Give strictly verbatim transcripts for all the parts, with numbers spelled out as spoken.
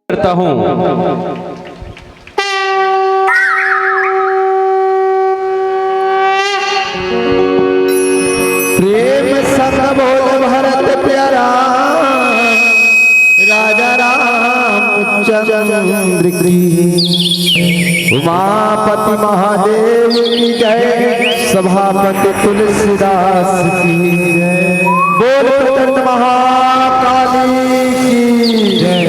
करता हूँ। प्रेम संग बोल भरत प्यारा, राजा रामचंद्र की, उमापति महादेव की जय, सभापति तुलसीदास की जय। बोल प्रचंड महाकाली की जय।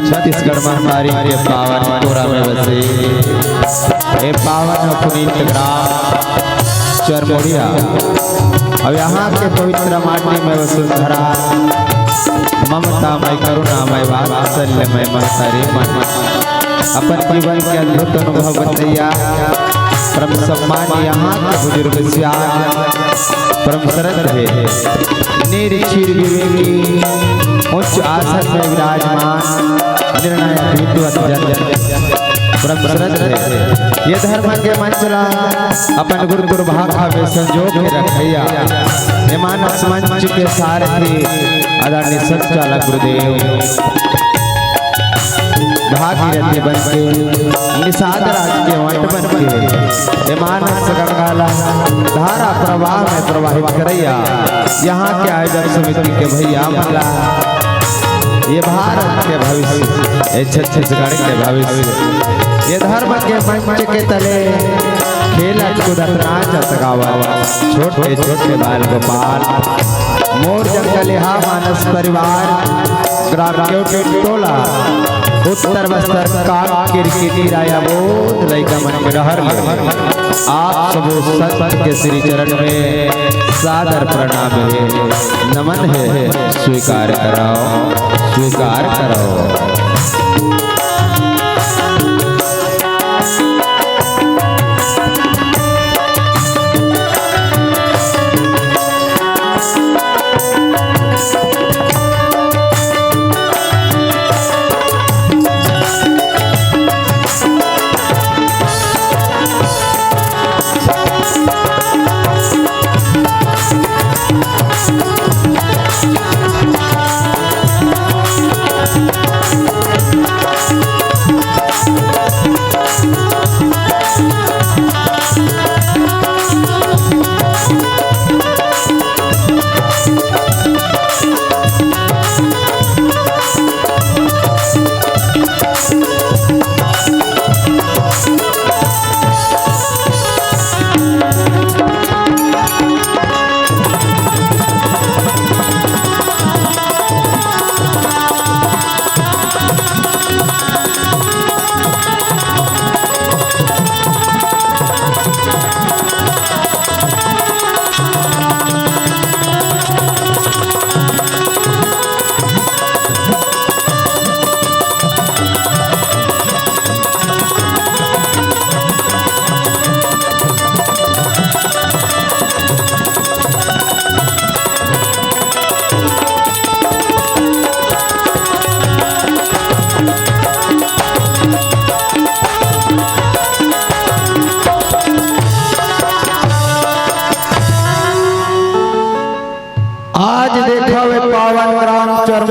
छत्तीसगढ़ महतारी के पावन कोरा में बसे ए पावन अउ पुनीत ग्राम चरमोड़िया, अउ यहाँ के पवित्र माटी में वसुंधरा, ममतामय, करुणामय, वात्सल्यमय महतारी मन अपन जीवन के अद्भुत अनुभव बतैया परम सम्मान यहाँ के बुजुर्ग सियान परम श्रद्ध हे, नीर क्षीर विवेकी, उच्च आसन में विराजमान, निर्णायक विद्वत जन, परम श्रद्ध हे। ये धर्म के मंच ला अपन गुरु गुरु भाखा में संजो के रखैया, ये मानस मंच के सारथी आदरणीय संचालक गुरुदेव, भागीरथी बन के, निषाद राज के वंट बन के, ए मानस गंगा ला धारा प्रवाह में प्रवाहित करैया, यहाँ के आयोजक समिति के भैया मन ला, ये भारत के भविष्य, ये छत्तीसगढ़ के भविष्य, ये धर्म के मंच के तले खेलत कूदत नाचत गावत छोटे छोटे बाल गोपाल, मोर जंगल यहाँ मानस परिवार, ग्राम केवटी टोला, उत्तर बस्तर, कांकेर के किराया बोध लइका मन के रहर ले। आप सबो संत के श्री चरण में सादर प्रणाम हे, नमन हे, स्वीकार करव, स्वीकार करव।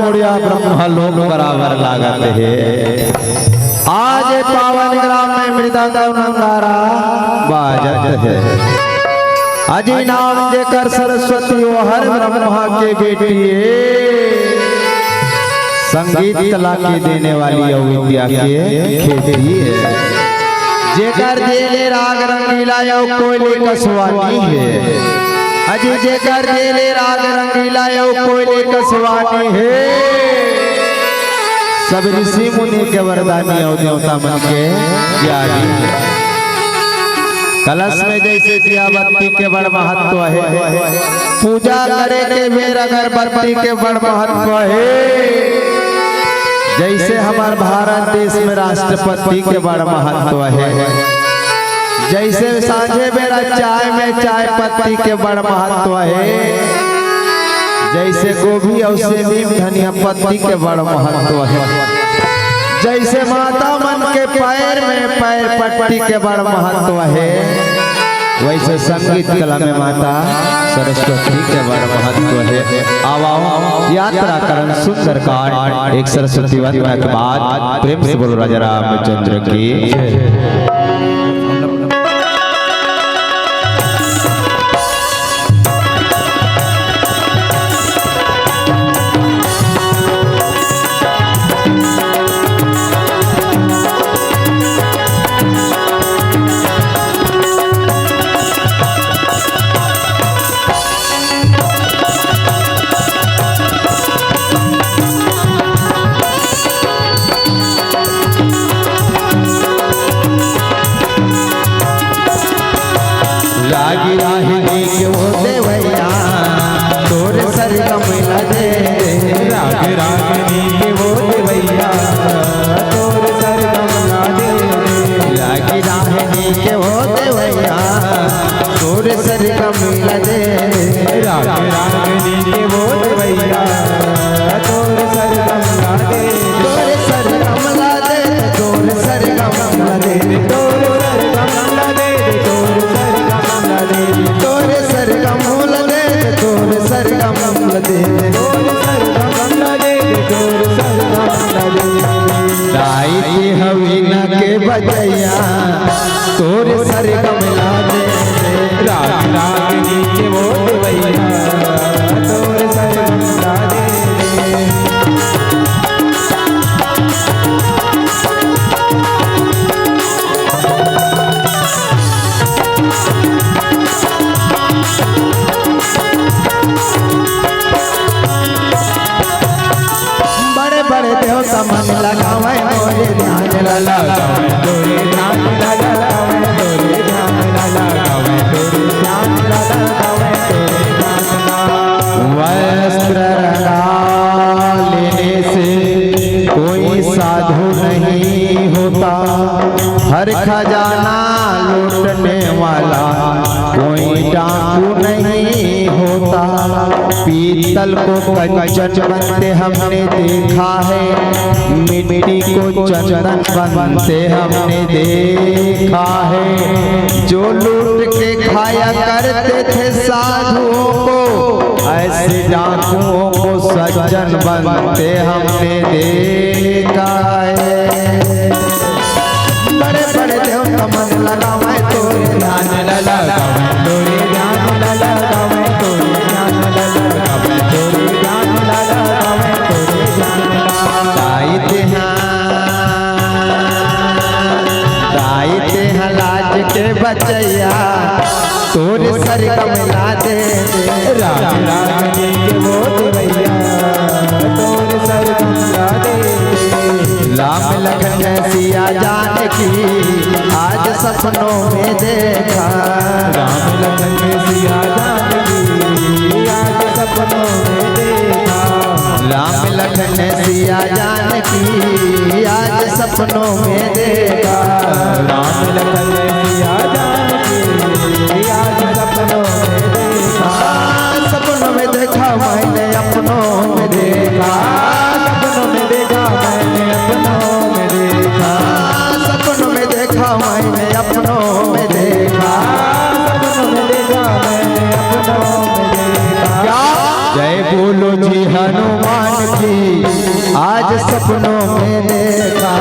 मोड़िया ब्रह्मा लोक बराबर लागत हे। आज ए पावन ग्राम में मृदंग अउ नंगारा बाजत हे। अजी नाम जेकर सरस्वती, ओ हर ब्रह्मा के बेटी हे। संगीत कला के देने वाली अउ विद्या के खेती हे। जेकर देले राग रंगीला अउ कोयले कस वाणी हे। अजी जेकर देले राग रंगीला अउ कोयले कस वाणी हे। सब ऋषि मुनि के वरदानी अउ देवता मन के ज्ञानी हे। कलश में जैसे दिया बत्ती के बड़ महत्व हे, पूजा करे के बेर अगरबत्ती के बड़ महत्व हे। जैसे हमर भारत देश में राष्ट्रपति के बड़ महत्व हे, जैसे सांझे बेरा चाय में चाय पत्ती के बड़ महत्व हे, जैसे गोभी अउ सेमी में धनिया पत्ती के बड़ महत्व हे, जैसे माता मन के पैर में पैर पत्ती के बड़ महत्व हे, वैसे संगीत कला में माता सरस्वती के बड़ महत्व हे। आवा यात्रा करन सुंदरकांड एक सरस्वती वंदना के बाद प्रेम से बोलो राजा रामचंद्र की जय। लागी राहिनी के ओ देवैया, तोर सरगम ला दे। राग रागिनी के ओ देवैया, तोर सरगम ला दे। लागी राहिनी के ओ देवैया, तोर सरगम ला दे। राग रागिनी के ओ देवैया, तोर सरगम ला दे। तोर सरगम ला दे, तोर सरगम ला दे। तोर सरगम ला दे, तोर सरगम ला दे। तोर सरगम ला दे, तोर सरगम ला दे। तोर सरगम ला दे, तोर सरगम ला दे। दाई के हवे ना के बजैया, तोर सरगम ला दे। राग रागिनी के ओ देवैया, तोर सरगम ला दे। बड़े बड़े देवता मन लगावे मोरे ध्यान ला लगावे तोरे ध्यान ला लगावे तोरे ध्यान ला लगावे तोरे ध्यान ला लगावे तोरे ध्यान ला। वस्त्र रंगा लेने से कोई साधु नहीं होता, हर खजाना लूटने वाला कोई डाकू नहीं होता। पीतल को कंचन बनते हमने देखा है, मिट्टी को चंदन बनते हमने देखा है। जो लूट के खाया करते थे साधुओं को, ऐसे डाकुओं को सज्जन बनते हमने देखा है। बड़े बड़े देवता मन लगावे तोरे ध्यान ला लगावे तोरे ध्यान ला लगावे तोरे ध्यान ला लगावे तोरे ध्यान ला लगावे तोरे ध्यान ला। दाई तेहा, दाई तेहा लाज के बचैया, तोर सरगम ला दे। राम राम जी के बोल भैया, तोर सरगम ला दे। राम लखन सिया जानकी आज सपनों में देखा। राम लखन सिया जानकी आज सपनों में देखा। राम लखन सिया जानकी आज सपनों में देखा। राम लखन सिया जानकी आज सपनों में देखा। सपनों में देखा मैंने अपनों में देखा। सपनों में देखा मैंने अपनों में देखा। सपनों में देखा मैंने अपनों में देखा। सपनों में देखा मैंने अपनों में देखा। क्या? जय बोलो जी हनुमान की, आज सपनों में देखा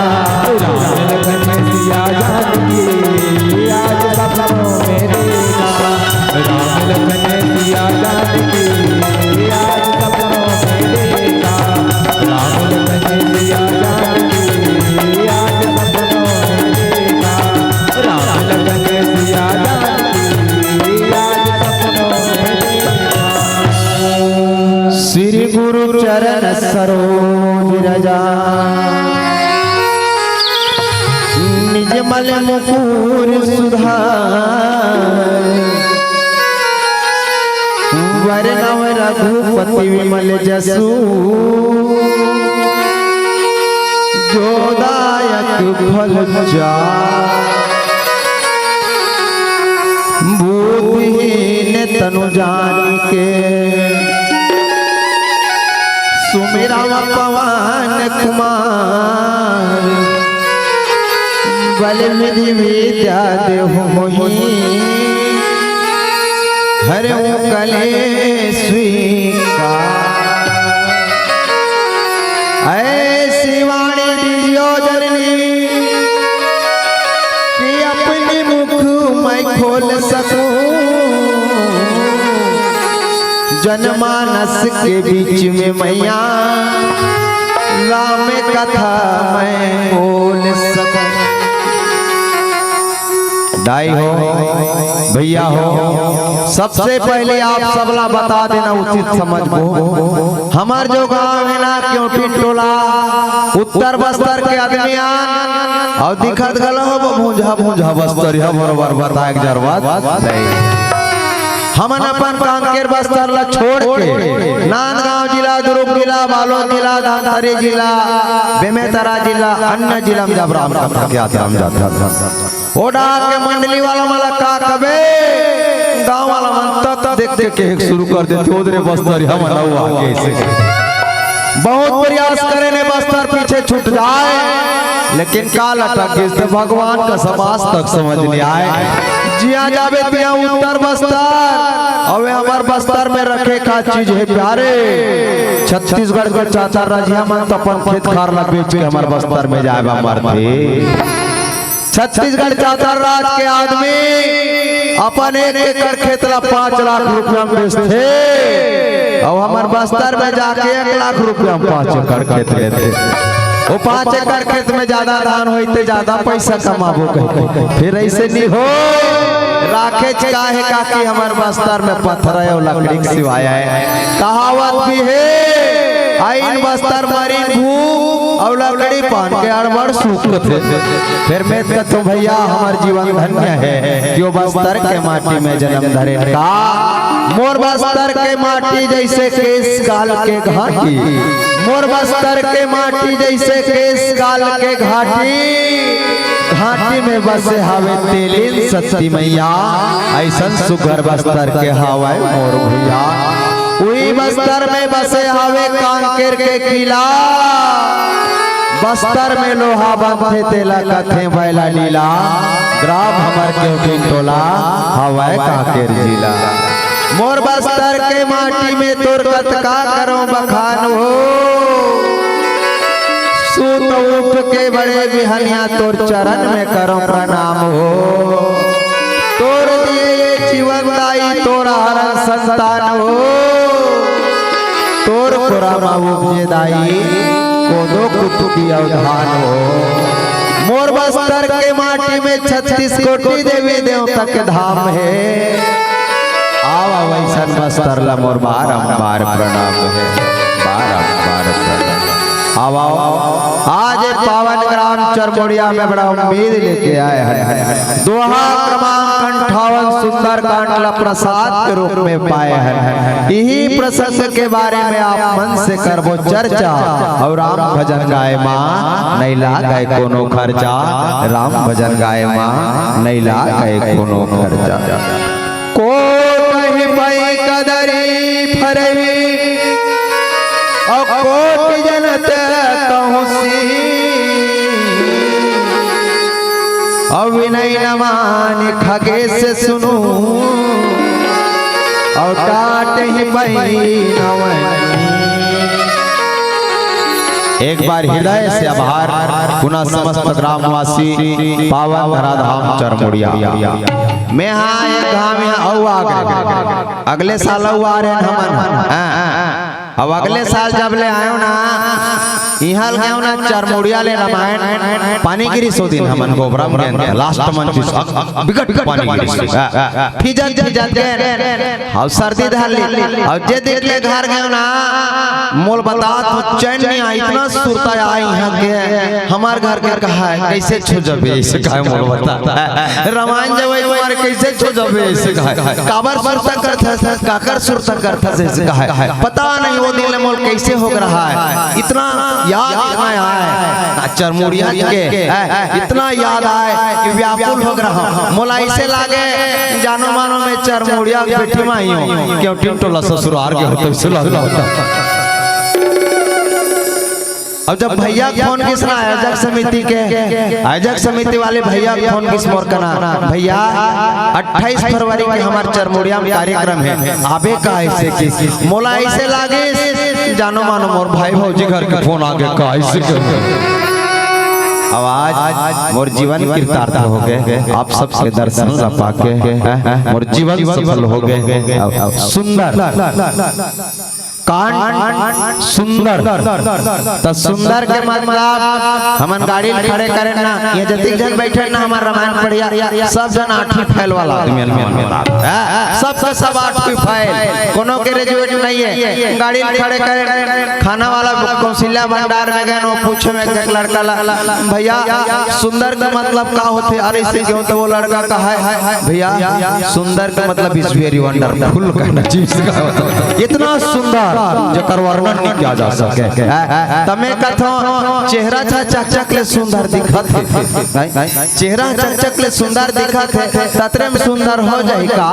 राम लखन सिया जानकी, आज सपनों में देखा राम लखन सिया जानकी, आज सपनों में देखा राम लखन सिया जानकी, आज सपनों में देखा राम लखन सिया जानकी, आज सपनों में देखा। श्री गुरु चरण सरोज रजा, निज मल मुकुर सुधार। वरनव रघुपति विमल जसु, जो दायक फल चार। बुद्धिहीन तनु जानिके, सुमिरव पवन कुमार। बल विधि विद्या देहु मोहि, हरहु कलेस विकार। ऐसी वाणी दीजियो जननी कि अपनी मुख मैं खोल सकूं। जनमानस के बीच में मैया राम कथा मैं बोल सकूं। दाई हो, भैया हो, सबसे पहले आप सबला बता देना उचित समझबो। हमर जो गांव हे ना, क्योंटी टोला, उत्तर बस्तर के आदमी आन, अउ दिखत घलो हो, भूंजा, भूंजा बस्तर, यह बरोबर बताए के जरूरत नहीं। हमन अपन कांकेर बस्तर ला छोड़ के नांदगांव जिला, दुर्ग जिला, बालोद जिला, धमतरी जिला, बेमेतरा जिला, अन्य जिला में जब राम कथा के यात्रा में जाथन, ओ डहर के मंडली वाला मन ला का कबे, गांव वाला मन तक देख के कहे शुरू कर देथे, "ओदरे बस्तर हमन अउ आगे से।" बहुत प्रयास करे ने बस्तर पीछे छूट जाए, लेकिन का लटक गिस ते भगवान का समाज तक समझ नहीं आए। जिया जाबे तिया उत्तर बस्तर, अबे हमर बस्तर में रखे का चीज हे प्यारे। छत्तीसगढ़ के चाचा राजिया मन तो अपन खेत खार ला बेच के हमर बस्तर में जाए बा मरथे। छत्तीसगढ़ चातरराज के आदमी अपन एक एकड़ खेत ला पाँच लाख रुपया में बेचथे, अउ हमर बस्तर में जाके एक लाख रुपया में पाँच एकड़ खेत लेथे। वो पाँच एकड़ खेत में ज्यादा धान होई ते ज्यादा पैसा कमाबो कहिके, फिर ऐसे नहीं हो। राखेच काहे का कि हमर बस्तर में पथरा अउ लकड़ी के सिवाय आए कहावत भी हे, "आइन बस्तर मरिन भूख, अउ लकड़ी पान के अड़बड़ सुख थे।" फिर मैं कहथों भैया, हमर जीवन धन्य हे कि वो बस्तर के माटी में जन्म धरे का। मोर बस्तर के माटी जैसे केस गाल के घाटी, मोर बस्तर के माटी जैसे केस गाल के घाटी, घाटी में बसे हावे तेलिन सती मैया, ऐसन सुघर बस्तर के हावय मोर भैया। उही बस्तर में बसे हावे कांकेर के किला, बस्तर में लोहा बनथे तेला कथे बैला लीला, ग्राम हमर केवटी टोला हावय कांकेर जिला। मोर बस्तर के माटी में तोर कतका करो बखान हो, सूत उठ के बड़े बिहनिया तोर चरण में करो प्रणाम हो। तोर दिए ये जीवन दाई तोर हरन संतान हो। तोर कोरा मा उपजे दाई कोदो कुटकी अउ धान हो। मोर बस्तर के माटी में छत्तीस कोटि देवी देवता के धाम हे। आवा वैसन बस्तर ला मोर बारंबार प्रणाम हे, बारंबार प्रणाम। आवा, आवा। आज ये पावन ग्राम चरमोड़िया में बड़ा उम्मीद लेके आए हैं। दोहा क्रमांक अंठावन सुंदरकांड ला प्रसाद के रूप में पाए हैं। यही प्रसंग के बारे में आप मन से करबो चर्चा अउ राम भजन गाए मा नइ लागय कोनो खर्चा, राम भजन गाए मा नइ लागय कोनो खर्चा। कोटहि पै कदरी फरही, अउ कोटि जनत कहूँ सी। अउ विनय नमान खगेस सुनू, अउ काटहि पै नवनी। एक बार हृदय से आभार पुनः समस्त ग्रामवासी, पावन धराधाम चरमुड़िया। मैं हाँ एक घाम यहाँ अउ आ गए, अगले साल अउ आ रहे हमन। हाँ। अब अगले साल जब ले आयो ना, इहाँ ले गयो ना चरमुड़िया ले रामायण, पानी गिरिस ओ दिन हमन गोबरा में गए थे, लास्ट मंच से, अ-, अ-, बिकट पानी गिरिस। हाँ, हाँ, हाँ। फिजत, फिजत गए। अउ सर्दी धर ली। अउ जे देख ले घर गयो ना, मोल बता तो चैन नहीं आय, इतना सुरता आय इहाँ के, हमर घर के कहाय, कइसे छो जबे, अइसे कहाय मोल बता। रामायण जबे तुम्हारे कइसे छो जबे, अइसे कहाय। काबर सुरता करथस, काकर सुरता करथस, अइसे कहाय। पता नहीं ओ दिन ले मोल कइसे हो रहा है, इतना याद आय, आय। चरमुड़िया के, इतना याद आय कि व्याकुल हो रहा। मोला अइसे लागे, जानो मानो मैं चरमुड़िया के बेटी माई हूँ, क्यों टिमटोला ससुरार के होते सुला होता। अब जब भैया के फोन किस ना आयोजक समिति के, आयोजक समिति वाले भैया के फोन किस मोर कना, "भैया, अट्ठाईस फरवरी के हमार चरमुड़िया में कार्यक्रम है, आबे का?" अइसे किस मोला अइसे लागे, जानो मानो मोर भाई भौजी घर के फोन आगे का, अइसे के। अब आज मोर जीवन कृतार्थ हो गए, आप सबके दर्शन ला पाके, हैं, मोर जीवन सफल हो गए। अब, अब सुंदर कांड सुंदर। त सुंदर के मतलब हमन गाड़ी ल खड़े करेन ना, ये जतिक झन बैठे ना हमर रामायण पढ़िया, सब झन आठवीं फैल वाला आदमी हन हमन। हाँ, सब के सब आठवीं फैल, कोनो ग्रेजुएट नहीं है। गाड़ी ल खड़े करेन, खाना वाला कौशल्या भंडार में गए, वो पूछे में एक लड़का ला, "भैया, सुंदर के मतलब का होथे?" अरे, अइसे क्यों? तो वो लड़का कहाय, "भैया, सुंदर के मतलब is very wonderful कहना चाहिए इसका।" इतना सुंदर, जेकर वर्णन नहीं किया जा सके। त मैं कथों, चेहरा च-, चकचक ले सुंदर दिखत हे। चेहरा चकचक ले सुंदर दिखत हे, ततरे में सुंदर हो जाही का?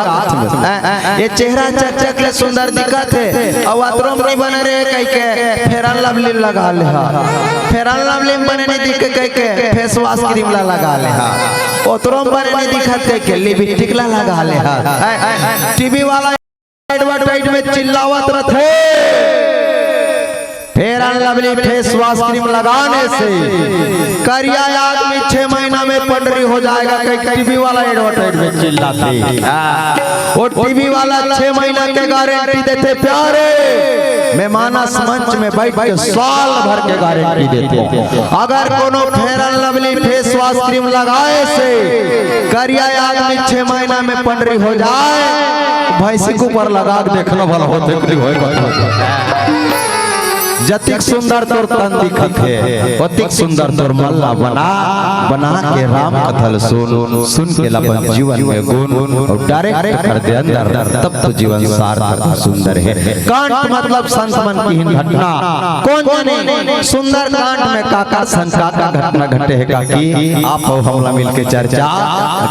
ये चेहरा चकचक ले सुंदर दिखत हे, अउ अतरो में नहीं बने रे कहिके Fair and Lovely लगा ले हा। Fair and Lovely में बने नहीं दिखे कहिके face wash cream ला लगा ले हा। ओतरो में बने नहीं दिखत कहिके lipstick ला लगा ले हा। टीवी वाला advertise में चिल्लावत रथे, Fair and Lovely face wash cream लगाने से करिया आदमी छह महीना में पंडरी हो जाएगा, कहिके टीवी वाला advertise में चिल्लाथे। वो टीवी वाला छह महीना के गारंटी देथे, प्यारे, मैं मानस मंच में बैठ के साल भर के गारंटी देथों। अगर कोनो Fair and Lovely face wash cream लगाए से करिया आदमी छह महीना में पंडरी हो जाए, भैंसी के ऊपर लगा के देखना भला होथे, कुछ होय कथों। जतिक सुंदर तोर तन दिखत हे, ओतिक सुंदर तोर मन ला बना, बना के राम कथा ल सुन, सुन के ल अपन जीवन में गुन, अउ direct कर दे अंदर, तब तो जीवन सार्थक अउ सुंदर हे। कांड मतलब संत मन किहिन घटना, कोन जनी सुंदर कांड में का का संत का का घटना घटे हे का कि आप अउ हमला मिलके चर्चा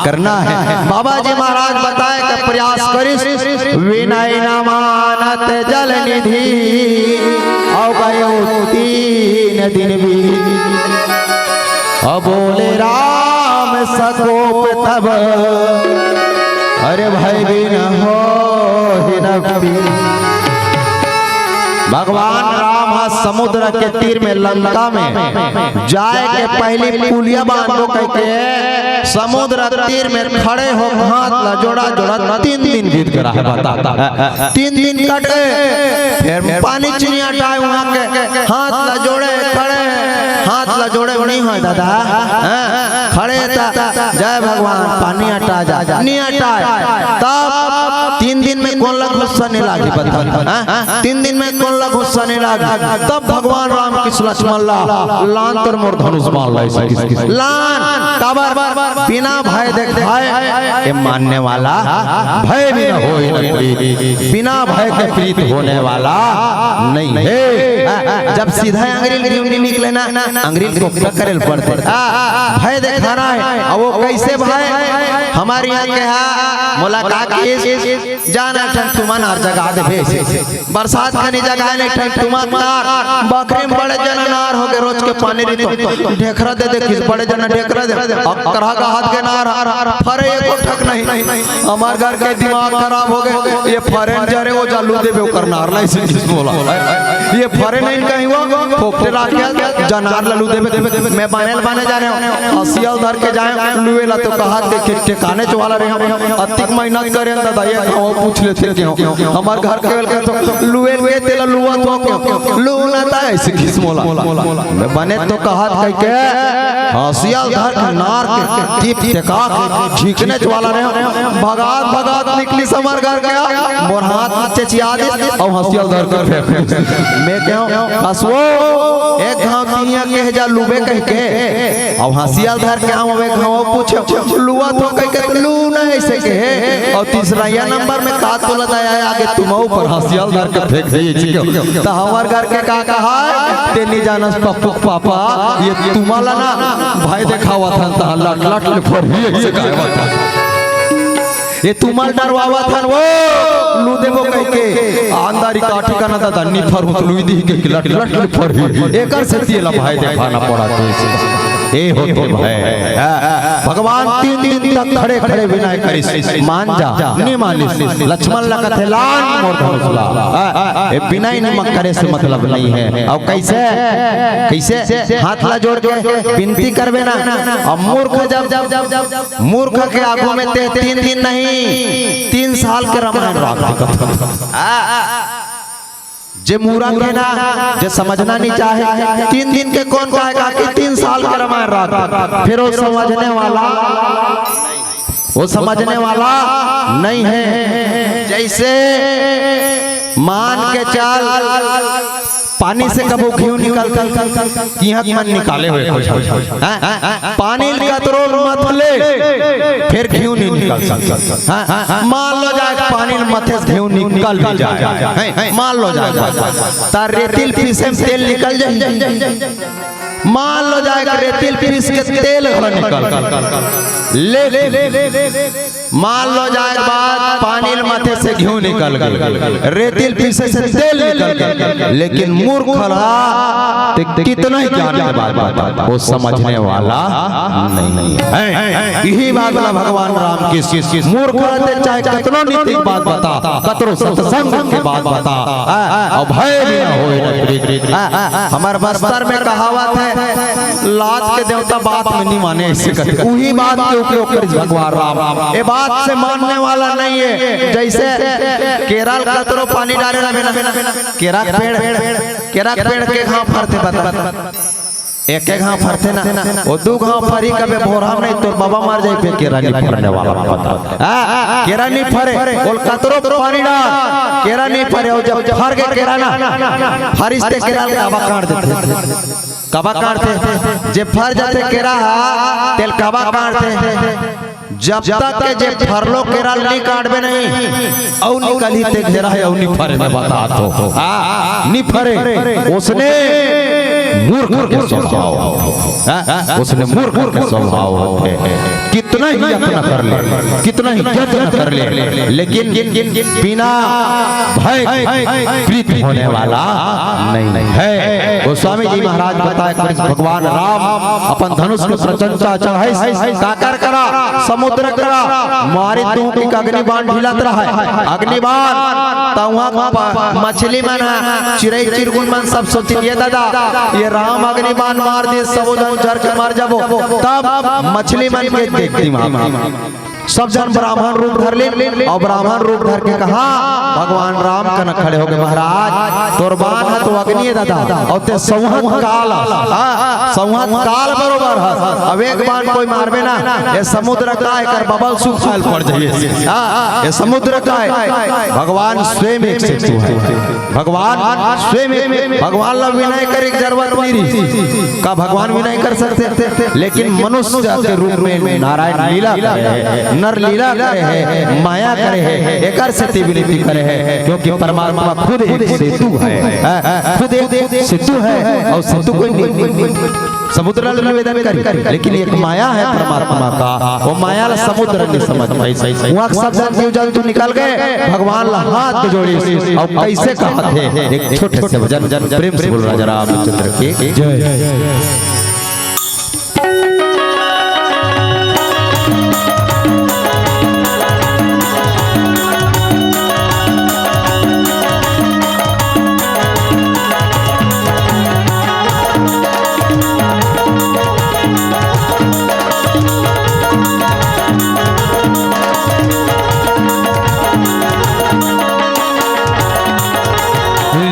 करना हे। बाबा जी महाराज बताए के प्रयास करिस, विनय न मानत जल निधि, अउ गयो तीन दिन बीत। अउ बोले राम सकोप तब, अरे भय बिन होहि न पीत। भगवान राम ह समुद्र के तीर में लंका में जाए के पहली पुलिया बांधो कहिके समुद्र तीर में खड़े हो, हाथ ला जोड़ा जोड़ा तीन दिन बीत गया है, बता। तीन दिन कट गए, फिर पानी च नइ अटाय उहाँ के, हाथ ला जोड़े खड़े, हाथ ला जोड़े नहीं होय दादा, हाँ, खड़े त जय भगवान, पानी अटा जा, नइ अटाय। तब तीन दिन में कोन ला गुस्सा नइ लागी, बता, हाँ? तीन दिन में कोन ला गुस्सा नइ लागी? तब भगवान राम किस लक्ष्मण ला, लान तोर मोर धनुष बाण ला, अइसे किस, किस लान, काबर? बिना भय देख भय, ये मानने वाला भय बिन होय न प्रीत, बिना भय के प्रीत होने वाला नहीं है। जब सीधा अंगरी क्यों नहीं निकले ना, अंगरी को पकड़ पड़ते। भय देखाना है, अब वो कैसे भय? हमारे यहाँ के हा मुलाकात की जाना एक ठन तुमा नार जगा देबे। बरसात कनी जगा ने एक ठन तुमा नार, बखरी म बड़े जना नार होगे, रोज के पानी रिहिस त ढेखरा दे दे, किस बड़े जना ढेखरा दे, अकरहा का हाथ के नार, फरे एको ठक नहीं। हमर घर के दिमाग खराब होगे, ये फरे न जरे, वो जालू देबे ओकर नार ला, अइसे किस बोला। ये फरे नहीं कहीं वो, फोकटे राख के जनार ला लू देबे। मैं बने ल बने जाने हंव, हंसिया ल धर के जाएंव लुए ला, त कहात देखे ठिकाने च वाला रहेंव। अतिक मेहनत करेंव दादा, ये घाव पूछ लेथे केहेंव। हमर घर के वेल के तो लुए ल के तेला लुवत हों केहेंव, लू ना ता अइसे किस मोला। मैं बने तो कहात कहिके हंसिया ल धर के नार के टीप टेका के झींकने च वाला रहेंव। भगात भगात निकलिस हमर घर के, मोर हाथ म चेचिया दिस अउ हंसिया ल धर के फेंक दिस। मैं केहेंव, हंसवो, एक घाव तिहिया केहे जा लुबे कहिके, अउ हंसिया ल धर के आंव, एक घाव पूछेंव, लुवत हों कहिके, त लू ना अइसे केहे। अउ तीसरइया नंबर में का तोला दया आगे तुमा ऊपर हंसिया ल धर के फेंक दे अइसे केहेंव। त हमर घर के का कहाय, ते नी जानस पप्पू के पापा, ये तुमा ला ना भाई देखावत हन, त लट लट ले फरही अइसे कहावत हन। ये तुमा ल डरवावत हन वो, लू देबो कहिके, अंधारी काठी का ना दादा, नी फरहूं त लुई दिही कहिके लट लट ले फरही। एकर सेती एला भाई देखाना पड़त हे। ए होथे भय। भगवान तीन दिन तक खड़े खड़े विनय करिस, मान जा, नी मानिस। लक्ष्मण ला कथे, लान मोर धनुष ला। ए विनय निमक करे से मतलब नहीं है। अउ कइसे, कइसे हाथ ला जोड़ के विनती करबे ना, अउ मूर्ख जब, जब, जब, जब मूर्ख के आगू में ते तीन दिन नहीं, तीन साल के रामायण राख दे। जे मूर्ख हे ना, जे समझना नहीं चाहे, तीन दिन के कोन कहे का कि तीन साल के रामायण राख दे। फिर वो समझने वाला, वो समझने वाला नहीं है। जइसे मान के चल, पानी से कभू घीव निकलथे, किहां के मन निकाले होय कुछ। हैं? पानी ल कतरो मत ले, फेर घीव नी निकल सकत। हैं? मान लो जाए पानी ल मथे से घीव निकल भी जाए, हैं? मान लो जाए, त रेती ल पीसे म तेल निकल जाही। मान लो जाए रेती ल पीस के तेल घलो निकल, ले, ले, ले, ले, ले। मान लो जाए के बाद पानी ल मथे से घीव निकल गे, रेती ल पीसे से तेल निकल गे, लेकिन मूर्ख ला ते कितना ही ज्ञान के बात बता, वो समझने वाला नहीं है। यही बात ला भगवान राम किस, किस, किस मूर्ख ला ते चाहे कतनो नीति के बात बता, कतनो सत्संग के बात बता, अभय भी ना होय न प्रीत। हमर बस्तर में कहावत है, लात के देवता बात में नहीं माने, अइसे कथे। उही बात के उपयोग करिस भगवान राम। ए बात से मानने वाला नहीं है। जइसे केरा ल कतरो पानी डारे ना, केरा के पेड़, केरा के पेड़ के घाव फरथे, बता, एक एक घाव फरथे ना, वो दू घाव फरही कबे भोरहा नहीं, तोर बाबा मर जाही, फेर केरा नहीं फरने वाला, बता। आ, केरा नहीं फरे, ओला कतरो पानी डार, केरा नहीं फरे। अउ जब फर गे केरा ना, फरिस ते केरा ल काबर काट देथे? काबर काटथे? जे फर जाथे केरा ह, तेला काबर काटथे? जब तक के जे फरलो केरा ल नी काटबे नहीं, अउ निकलही ते घेरा हे, अउ नी फरे, मैं बतात हों। हाँ, नी फरे। ओसने मूर्ख के स्वभाव। हाँ, ओसने मूर्ख के स्वभाव होथे। कितना ही यत्न कर ले, कितना ही यत्न कर ले, लेकिन बिना भय के प्रीत होने वाला नहीं है। गोस्वामी जी महाराज बताए, कृष्ण भगवान राम अपन धनुष के प्रचंडता चढ़ाइस, काकर करा, समुद्र करा, मारे तू कि अग्नि बाण ढिलत रहय, अग्नि बाण, त उहाँ प-, मछली मन ह, चिरई चिरगुन मन सब सोचिन, ये दादा, ये राम अग्नि बाण मार दिस, सबो झन झर के मर जाबो। तब मछली मन के देख दिमाग, सब झन ब्राह्मण रूप धर ले, अउ ब्राह्मण रूप धर के कहा, भगवान राम कना खड़े होगे, महाराज, तोर बाण ह तो अग्नि हे दादा, अउ ते संवत काल, हाँ, संवत काल बरोबर ह। अब एक बाण कोई मारबे ना, ये समुद्र का, एकर बबल सूखा ल पड़ जाही। हाँ, ये समुद्र का हे, भगवान स्वयं एक सेतु हे। भगवान स्वयं, भगवान ला विनय करे के जरूरत नहीं रही। का भगवान विनय कर सकथे? लेकिन मनुष्य के रूप में नारायण लीला करे हे, नर लीला करे हे, माया करे हे, एकर सेती विनती करे हे, क्योंकि परमात्मा खुद एक सेतु हे, खुद एक सेतु हे अउ सेतु कोई नहीं। समुद्र ला निवेदन करी, लेकिन एक माया है परमात्मा का, वो माया ला समुद्र नहीं समझ पाई। वहाँ सब जन जीव जंतु निकल गए, भगवान ला हाथ जोड़िस अउ कइसे कहत हे, एक छोटे से भजन, प्रेम से बोल राजा रामचंद्र की जय।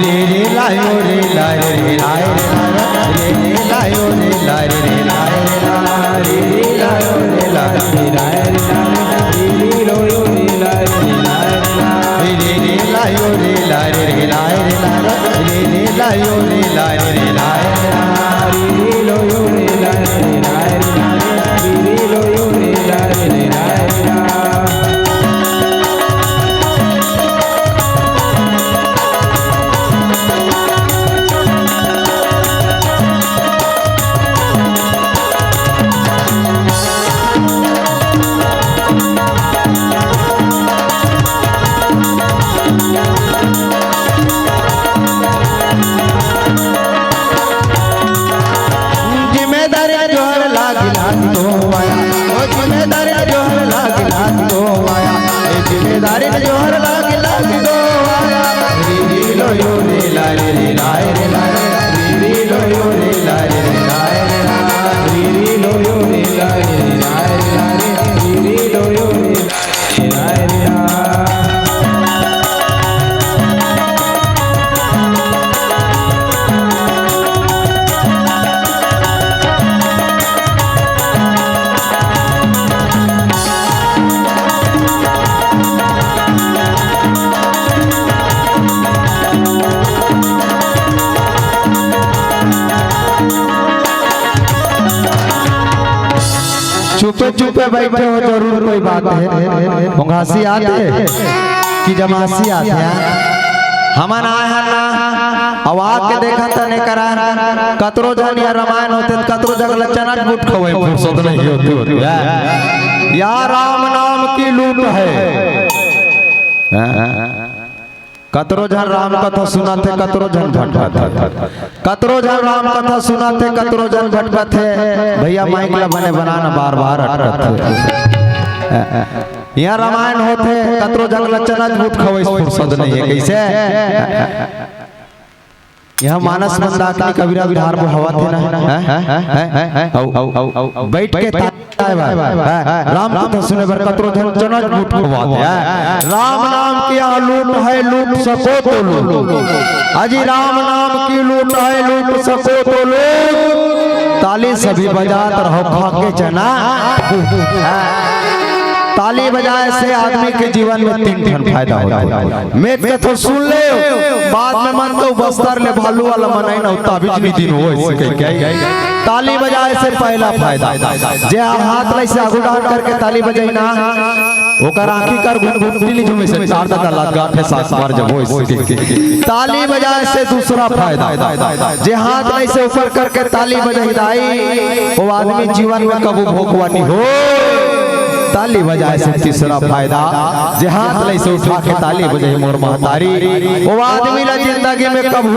रे रे लायो रे लाय रे लाय रे लाय रे रे लायो रे लाय रे लाय रे लाय रे रे लायो रे लाय रे लाय रे लाय रे रे लोयो रे लाय रे लाय रे लाय रे रे लायो रे लाय रे लाय रे लाय रे रे लायो रे लाय रे लाय रे लाय रे रे लोयो रे लाय रे लाय रे लाय रे रे लोयो रे लाय रे लाय रे लाय। जिम्मेदारी जोहर लागी लागी दो आया, ओ जिम्मेदारी जोहर लागी लागी दो आया, ए जिम्मेदारी जोहर लागी लागी दो आया। री री लो यो रे ला रे रे लाय रे ला रे, री री लो यो रे ला रे रे लाय रे ला, री री लो यो रे ला रे रे लाय रे ला रे, री री लो यो रे ला रे रे लाय रे ला। चुपे चुपे बैठे हो, जरूर कोई बात है। मुंगासी आते कि जमासी आते हैं। हमन आए हन ना, अब आके देखन त ने करन, कतरो झन या रामायण होते त कतरो जगह ला चनट बूट खवई फुर्सत नहीं होती होती है। या राम नाम की लूट है। कतरो झन राम कथा सुनाथे, कतरो झन भटकत हे। कतरो झन राम कथा सुनाथे, कतरो झन भटकत हे। भैया, माइक ला बने बनाना, बार बार अटकत हे। यहाँ रामायण होथे, कतरो झन ला चनच बूट खवई फुर्सत नहीं है। कइसे? यहाँ मानस मंदाकिनी कबीरा बिहार में हवा थे ना, हैं? हैं? हैं? हैं? अउ, अउ, अउ, अउ, अउ, बैठ के ताय बा, हैं? राम कथा सुने बर कतरो झन चनच बूट खवाथे, हैं? राम नाम की यहाँ लूट है, लूट सको तो लूट। अजी राम नाम की लूट है, लूट सको तो लूट। ताली सभी बजात रहो, खा के चना। ताली बजाए से आदमी के जीवन में तीन ठन फायदा होथे। मैं कथो सुन ले, बाद में मन तो बस्तर ले भालू वाला मन आई ना, ताबीज नहीं दिन हो इसके क्या? ताली बजाए से पहला फायदा, जे हाथ ला ऐसे आगू डाल करके ताली बजाई ना, ओकर आँखी कर गुनगुनती ली जुमे से चार दादा लात गांठ है सास मार जब हो इसके। ताली बजाए से दूसरा फायदा, जे हाथ ला ऐसे ऊपर करके ताली बजाई दाई, वो आदमी जीवन में कबू भोकवा नहीं हो। ताली बजाए से तीसरा फायदा, जे हाथ ला ऐसे उठा के ताली बजाई मोर महतारी, वो आदमी ला जिंदगी में कबू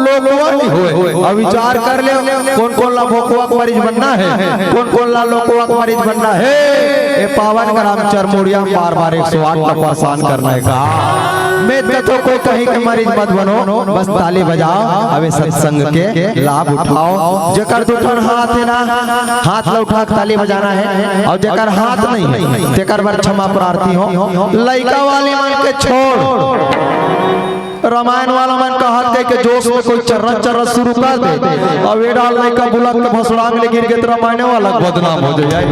लोकवा नहीं होए। अब विचार कर ले, कौन कौन ला भोकवा के मरीज बनना है, कौन कौन ला लोकवा के मरीज बनना है। ये पावन ग्राम चरमोड़िया में बार बार एक सौ आठ ला परेशान करना है का? मैं तो कोई कहीं के मरीज मत बनो, बस ताली बजाओ, अबे सत्संग के लाभ उठाओ। जेकर दू ठन हाथ है ना, हाथ ला उठा के ताली बजाना है, और जेकर हाथ नहीं है, तेकर बर क्षमा प्रार्थी हो। लइका वाली मन के छोड़, रामायण वाला मन कहत हे कि जोश में कोई चर्रा चर्रा शुरू कर दे, अब ये डाल लइका बुलक के भसड़ांग ले गिर गे त रामायण वाला बदनाम हो जाए।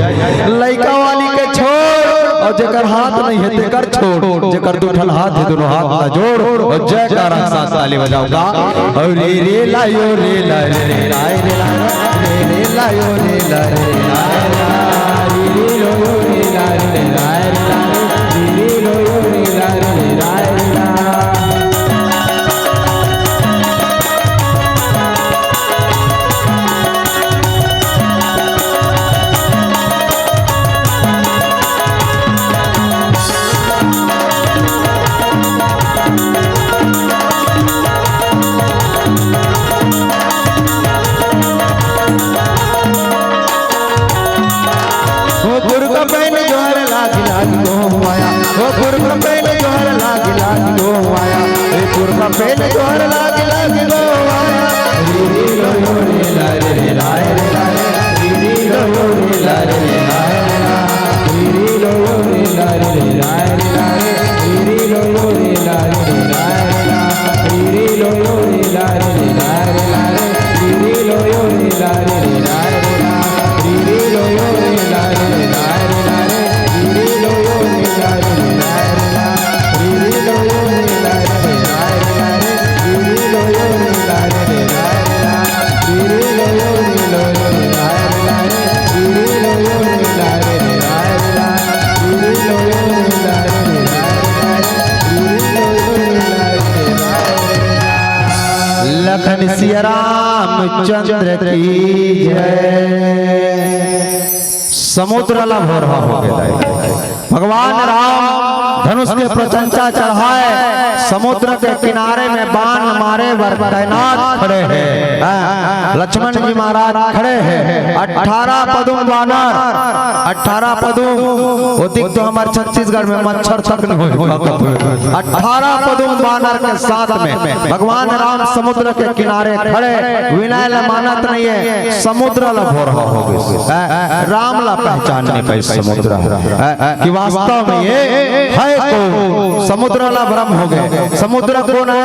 लइका वाली के छोड़, और जेकर हाथ नहीं है तेकर छोड़, जेकर दू ठन हाथ है दोनों हाथ ला जोड़ और जयकारा के साथ ताली बजाओ गा। और रे रे लायो रे ला रे रे लाय रे ला रे रे लायो रे ला रे रे लाय रे ला रे रे लो रे ला रे रे लाय रे ला रे रे लो रे ला रे रे लाय रे ला। रामचंद्र की जय। समुद्र ला भोरहा हो गे दाई। भगवान राम धनुष के प्रचंचा चढ़ाए, समुद्र के किनारे में बाण मारे बर तैनात खड़े हैं। हाँ, लक्ष्मण जी महाराज खड़े हैं। अठारह पदुम बानर, अठारह पदुम, वो दिख तो हमारे छत्तीसगढ़ में मच्छर तक नहीं होई। अठारह पदुम बानर के साथ में भगवान राम समुद्र के किनारे खड़े, विनय ला मानत नहीं है, समुद्र ला भोरहा हो गे। राम ला पहचान नहीं पाई समुद्र, कि वास्तव में ये है कौन। समुद्र ला भ्रम हो गे। समुद्र कौन है?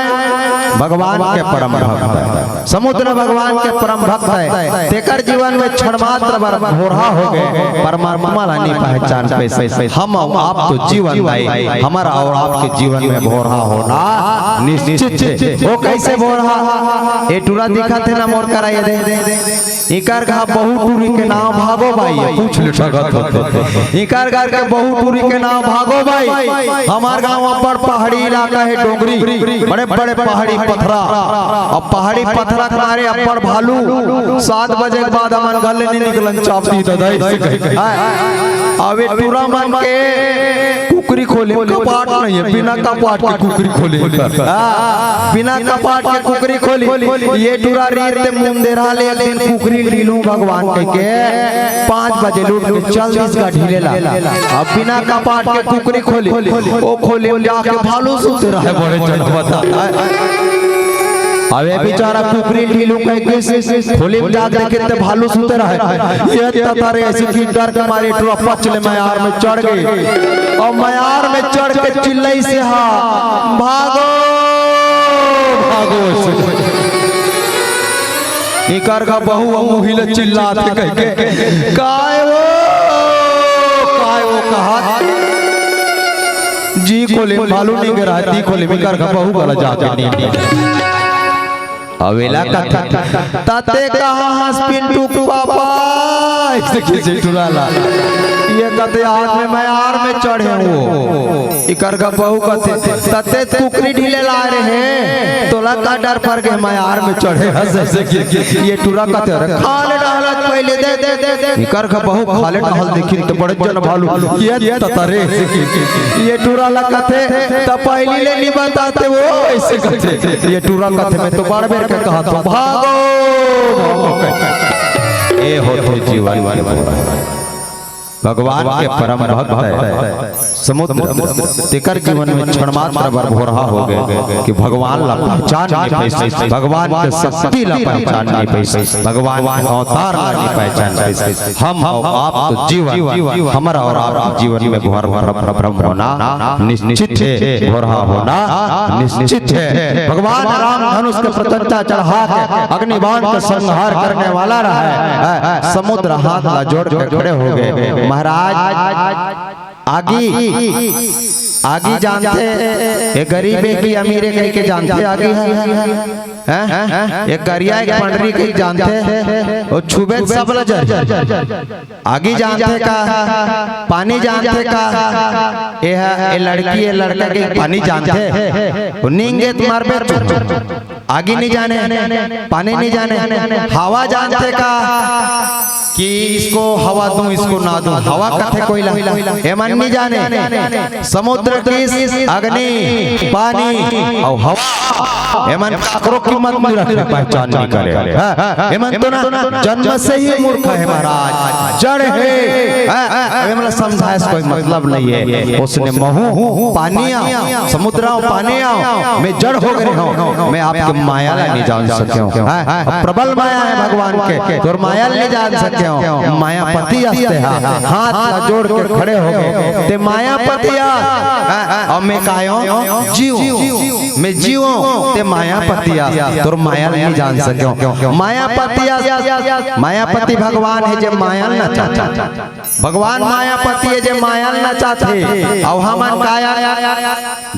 भगवान के परम भक्त है। समुद्र भगवान के परम भक्त है, तेकर जीवन में क्षण मात्र बर भोरहा हो गे, परमात्मा ला नहीं पहचान पाइस। हम अउ आप तो जीवनदायी, हमारा अउ आपके जीवन में भोरहा होना निश्चित है। वो कैसे भोरहा? ये टूरा दिखत हे ना मोर करा, ये दे, इकर घर बहू टूरी के नाम भागो बाई, ये पूछ ले सकत हो। इकर घर के बहू टूरी के नाम भागो बाई। हमार गांव अब्बड़ पहाड़ी इलाका है, डोंगरी, बड़े बड़े पहाड़ी पथरा, अब पहाड़ी पथरा के मारे अब्बड़ भालू। सात बजे के बाद हमन घर ले नहीं निकलन, चाप दी दादा, ऐसे कह के। अब ये टूरा मन के कुकरी खोले, कपाट नहीं है, बिना कपाट के कुकरी खोले। हाँ, बिना कपाट के कुकरी खोली। ये टूरा रीत ते मुंदेरा ले एक दिन कुकरी ढीलूं भगवान कह के पाँच बजे लूट के चल दिस गा ढीले ला। अब बिना कपाट के कुकरी खोली, वो खोले जाके भालू सुते रहे, बड़े जन बता। अब ये बेचारा कुकरी ढीलूं कह के खोले में जाके देखे ते भालू सुते रहे। ये ततारे ऐसे कि डर के मारे टूरा पच ले मयार में चढ़ गे। अउ मयार में चढ़ के चिल्लाइस हा, "भागो, भागो।" इकर घर बहू अउ मुही ले चिल्लात हे कह के, "काय वो, काय वो?" कहा जी खोले, भालू नहीं गिरा, दी खोले, इकर घर बहू वाला जाके नहीं। अवेला कथे, "तते कहाँ हस पिंटू के पापा?" ऐसे किसी टुरा ला। ये कथे, "आज मैं मयार में चढ़े हूँ।" इकर घर बहू कथे, "तते कुकरी ढीले ला रहे हैं, तोला का डर पर गे मयार में चढ़े हस?" ऐसे कि ये टुरा कथे, "अरे खा ले डहलत पहले दे, दे, दे, दे।" इकर घर बहू खा ले डहल देखी तो बड़े जन भालू, ये ततरे। ये टुरा ला कथे, "त पहली ले नहीं बताते वो," ऐसे कथे। ये टूरा कथे, "मैं तो बड़ बेर के कहा था, भागो, भागो।" ए होथे जीवन के भोरहा। भगवान के परम भक्त है समुद्र, तेकर जीवन में क्षण मात्र बर भोरहा हो गे कि भगवान ला पहचान नहीं पाइस, भगवान के शक्ति ला पहचान नहीं पाइस, भगवान के अवतार ला नहीं पहचान पाइस। हम अउ आप तो जीवन, हमर अउ आप के जीवन में भोर-, भोर-, भ्रम होना निश्चित हे, भोरहा होना निश्चित हे। भगवान राम धनुष के प्रचंचा चढ़ा के अग्नि बाण के संहार करने वाला रहा है। समुद्र हाथ ला जोड़ के खड़े हो गे। महाराज, आगी, आगी जानथे, ये गरीब हे कि अमीर हे कह के जानथे, आगी हे? हैं? एक करिया, एक पंडरी कह जानथे, वो छुबे सब ला जर। आगी जानथे का? पानी जानथे का? ये हे, ये लड़की, ये लड़का के पानी जानथे? वो नींगे त मरबे तू। आगी नहीं जाने, पानी नहीं जाने, हवा जानथे का? कि इसको हवा दूं, इसको ना दूं, हवा कथे कोई ला, एमन नहीं जाने। समुद्र की अग्नि, पानी अउ हवा, एमन काकरो कीमत नहीं रखे, पहचान नहीं करे। हाँ, एमन तो ना जन्म से ही मूर्ख हे महाराज, जड़ हे। हाँ, एमन ला समझाए से कोई मतलब नहीं हे। उसने महू पानी आओ, समुद्र आओ, पानी आओ, मैं जड़ हो गे हूँ, मैं आपके माया ला नहीं जान सके हूँ। हाँ, प्रबल माया हे भगवान के, तोर माया ला नहीं जान सके हूँ। मायापति अस ते हा, हाथ ला जोड़ के खड़े हो गे, ते मायापति अस। अउ मैं काय हूँ? जीव। मैं जीव हूँ, ते मायापति अस, तोर माया ला नहीं जान सके हूँ। मायापति अस, मायापति भगवान हे, जे माया ला नचाथे। भगवान मायापति हे, जे माया ला नचाथे। अउ हमन काय?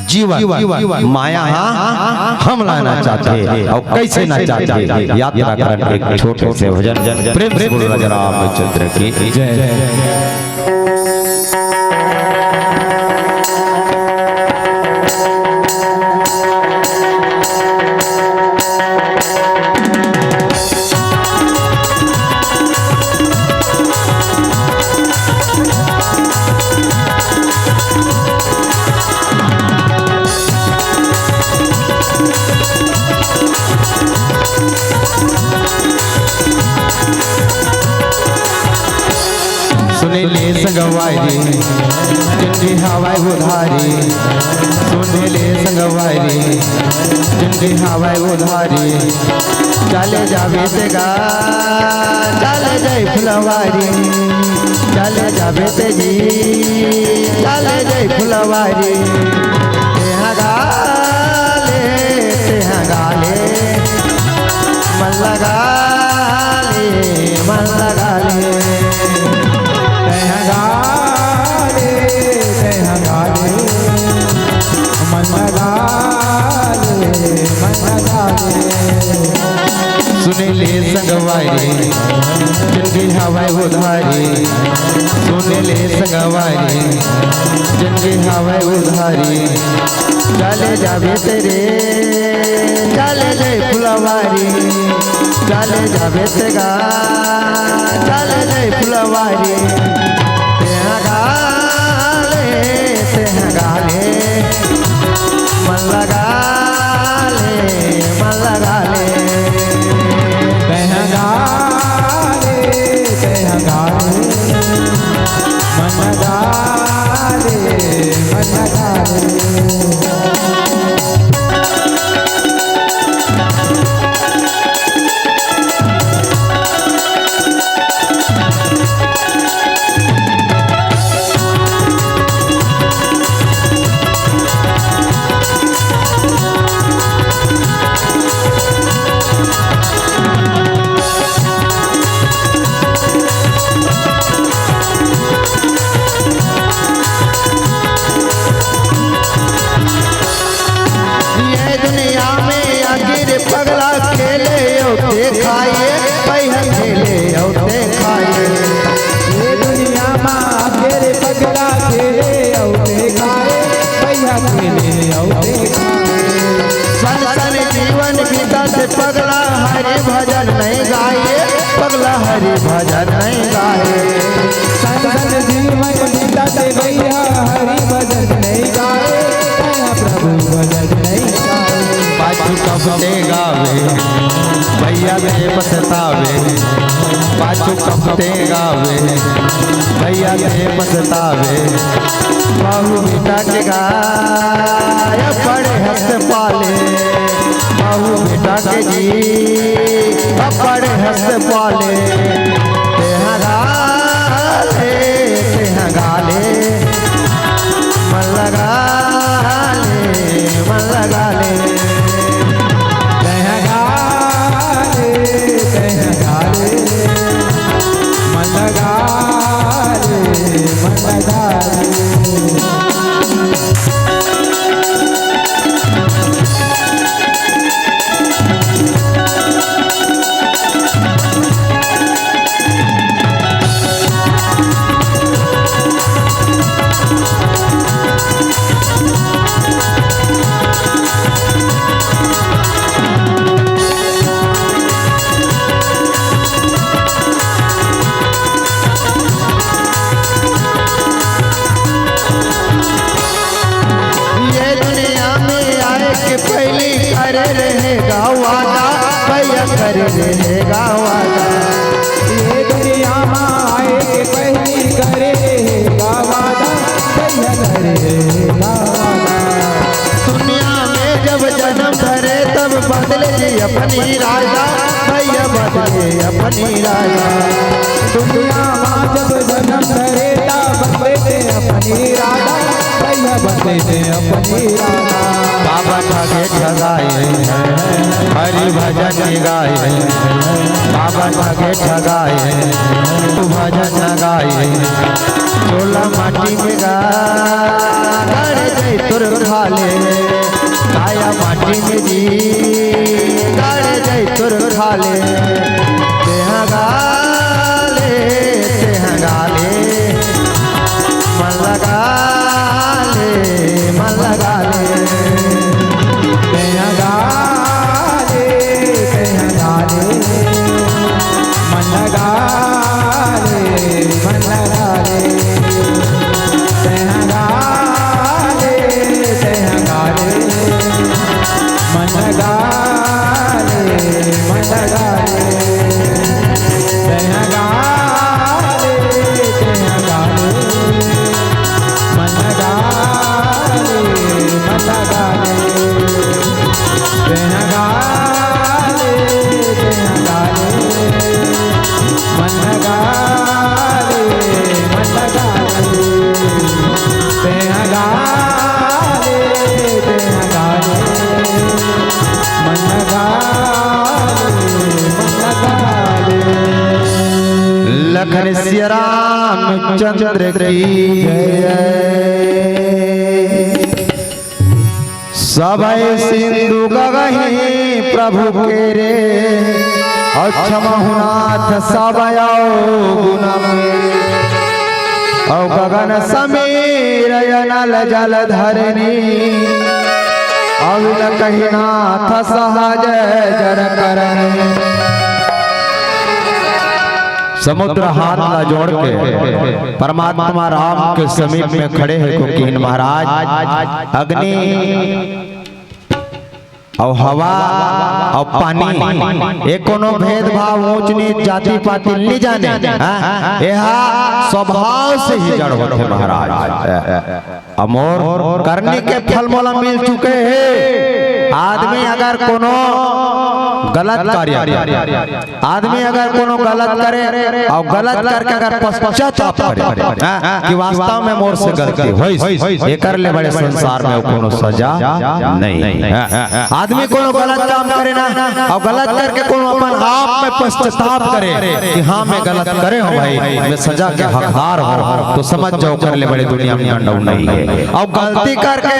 जीवन, माया हा हमला नचाथे। अउ कैसे नचाथे? यात्रा करन एक छोटे से भजन। प्रेम से बोलो राजा रामचंद्र की जय। ले संगवारी, जिनके हवय उधारी, सुन ले संगवारी, जिनके हवय उधारी। चले जाबे ते गा, चले जाई फुलवारी, चले जाबे ते जी, चले जाई फुलवारी। तेहा गा ले, तेहा गा ले, मन लगा ले, मन लगा ले। तेहा गा ले, तेहा गा ले, मन लगा ले, मन लगा ले। सुन ले संगवारी, जिनके हवय उधारी, सुन ले संगवारी, जिनके हवय उधारी। चले जाबे ते रे, चले जाई फुलवारी, चले जाबे ते गा, चले जाई फुलवारी। तेहा गा ले, तेहा गा ले, मन लगा ले, मन लगा ले। तेहा गा ले, तेहा गा ले, मन लगा ले, मन लगा ले। ये दुनिया में आखिर पगला खेले अउ ते खाए, पइहा खेले अउ ते खाए। ये दुनिया में आखिर पगला खेले अउ ते खाए, पइहा खेले अउ ते खाए। सन सन जीवन बीतत पगला हरि भजन नहीं गाए, पगला हरि भजन नहीं गाए। सन सन जीवन बीतत भैया हरि भजन नहीं गाए, तेहा प्रभु भजन नहीं गाए। पाछू कब ते गावे, भैया ते पछतावे। पाछू कब ते गावे, भैया ते पछतावे। बहू बेटा के गाय बड़े हंस पाले, बहू बेटा के जी बड़े हंस पाले। तेहा गा ले, तेहा गा ले, मन लगा ले, मन लगा ले। तेहा गा ले, तेहा गा ले, मन लगा ले, मन लगा ले। ये दुनिया में आए के पहिली करे रहे गा वादा, भैया करे रहे गा वादा। ये दुनिया में आए के पहिली करे रहे गा वादा, भैया करे रहे गा वादा। दुनिया में जब जन्म धरे तब बदले जी अपन इरादा, भैया बदले अपन इरादा। दुनिया में जब जन्म धरे तब बदले अपन इरादा, भैया बदले अपन इरादा। बाबा ठगे ठगाए, हरि भजन गाए, बाबा ठगे ठगाए, तू भजन गाए। चोला माटी में गा, गड़ जाई तोर खाले, काया माटी में जी, गड़ जाई तोर खाले। तेहा गा ले, तेहा गा ले, मन लगा ले, मन लगा ले। तेहा गा ले, तेहा गा ले, मन लगा ले, लखन सिया रामचंद्र की जय। सबइ सिंधु गगहि प्रभु केरे, अउ क्षमहु नाथ सब अवगुण मेरे। अउ गगन समीर अनल जल धरनी, अउ न कही नाथ सहज जन करनी। समुद्र हाथ ला जोड़ के परमात्मा राम के समीप में खड़े हे, क्योंकि महाराज अग्नि अउ हवा अउ पानी, ए कोनो भेदभाव, ऊंच नीच, जाति पाति नइ जाने। हाँ? एहा स्वभाव से ही जड़ होथे महाराज। अउ मोर करनी के फल मोला मिल चुके हे। आदमी अगर कोनो गलत कार्य, आदमी अगर कोनो गलत करे अउ गलत करके अगर पश्चाताप करे, हाँ, कि वास्तव में मोर से गलती होइस, एकर ले बड़े संसार में कोनो सजा नहीं हे। आदमी कोनो गलत काम करे ना, अउ गलत करके कोनो अपन आप में पश्चाताप करे कि हाँ, मैं गलत करे हूँ भाई, मैं सजा के हकदार हूँ, तो समझ जाओ, ओकर ले बड़े दुनिया में डंडा नहीं हे। अउ गलती करके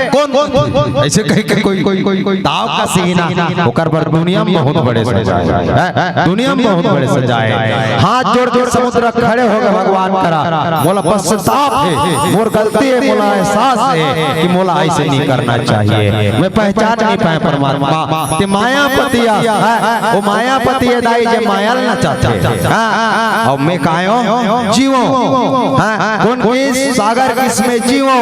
कौन, कौन, कौन, कौन, ऐसे कह के कोई, कोई, कोई, कोई दाव का सीना, ओकर बर दुनिया में बहुत बड़े सजा हे, हैं? दुनिया में बहुत बड़े सजा हे। हाथ जोड़ के समुद्र खड़े हो गए भगवान करा, मोला पश्चाताप हे, मोर गलती हे, मोला एहसास हे कि मोला ऐसे नहीं करना चाहिए, मैं पहचान नहीं पाए परमात्मा। ते मायापति आ, हैं? वो मायापति हे दाई, जे माया ल नचाथे, हैं? अउ मैं कायो जीवो, हैं? कोन के सागर किसमें जीवो,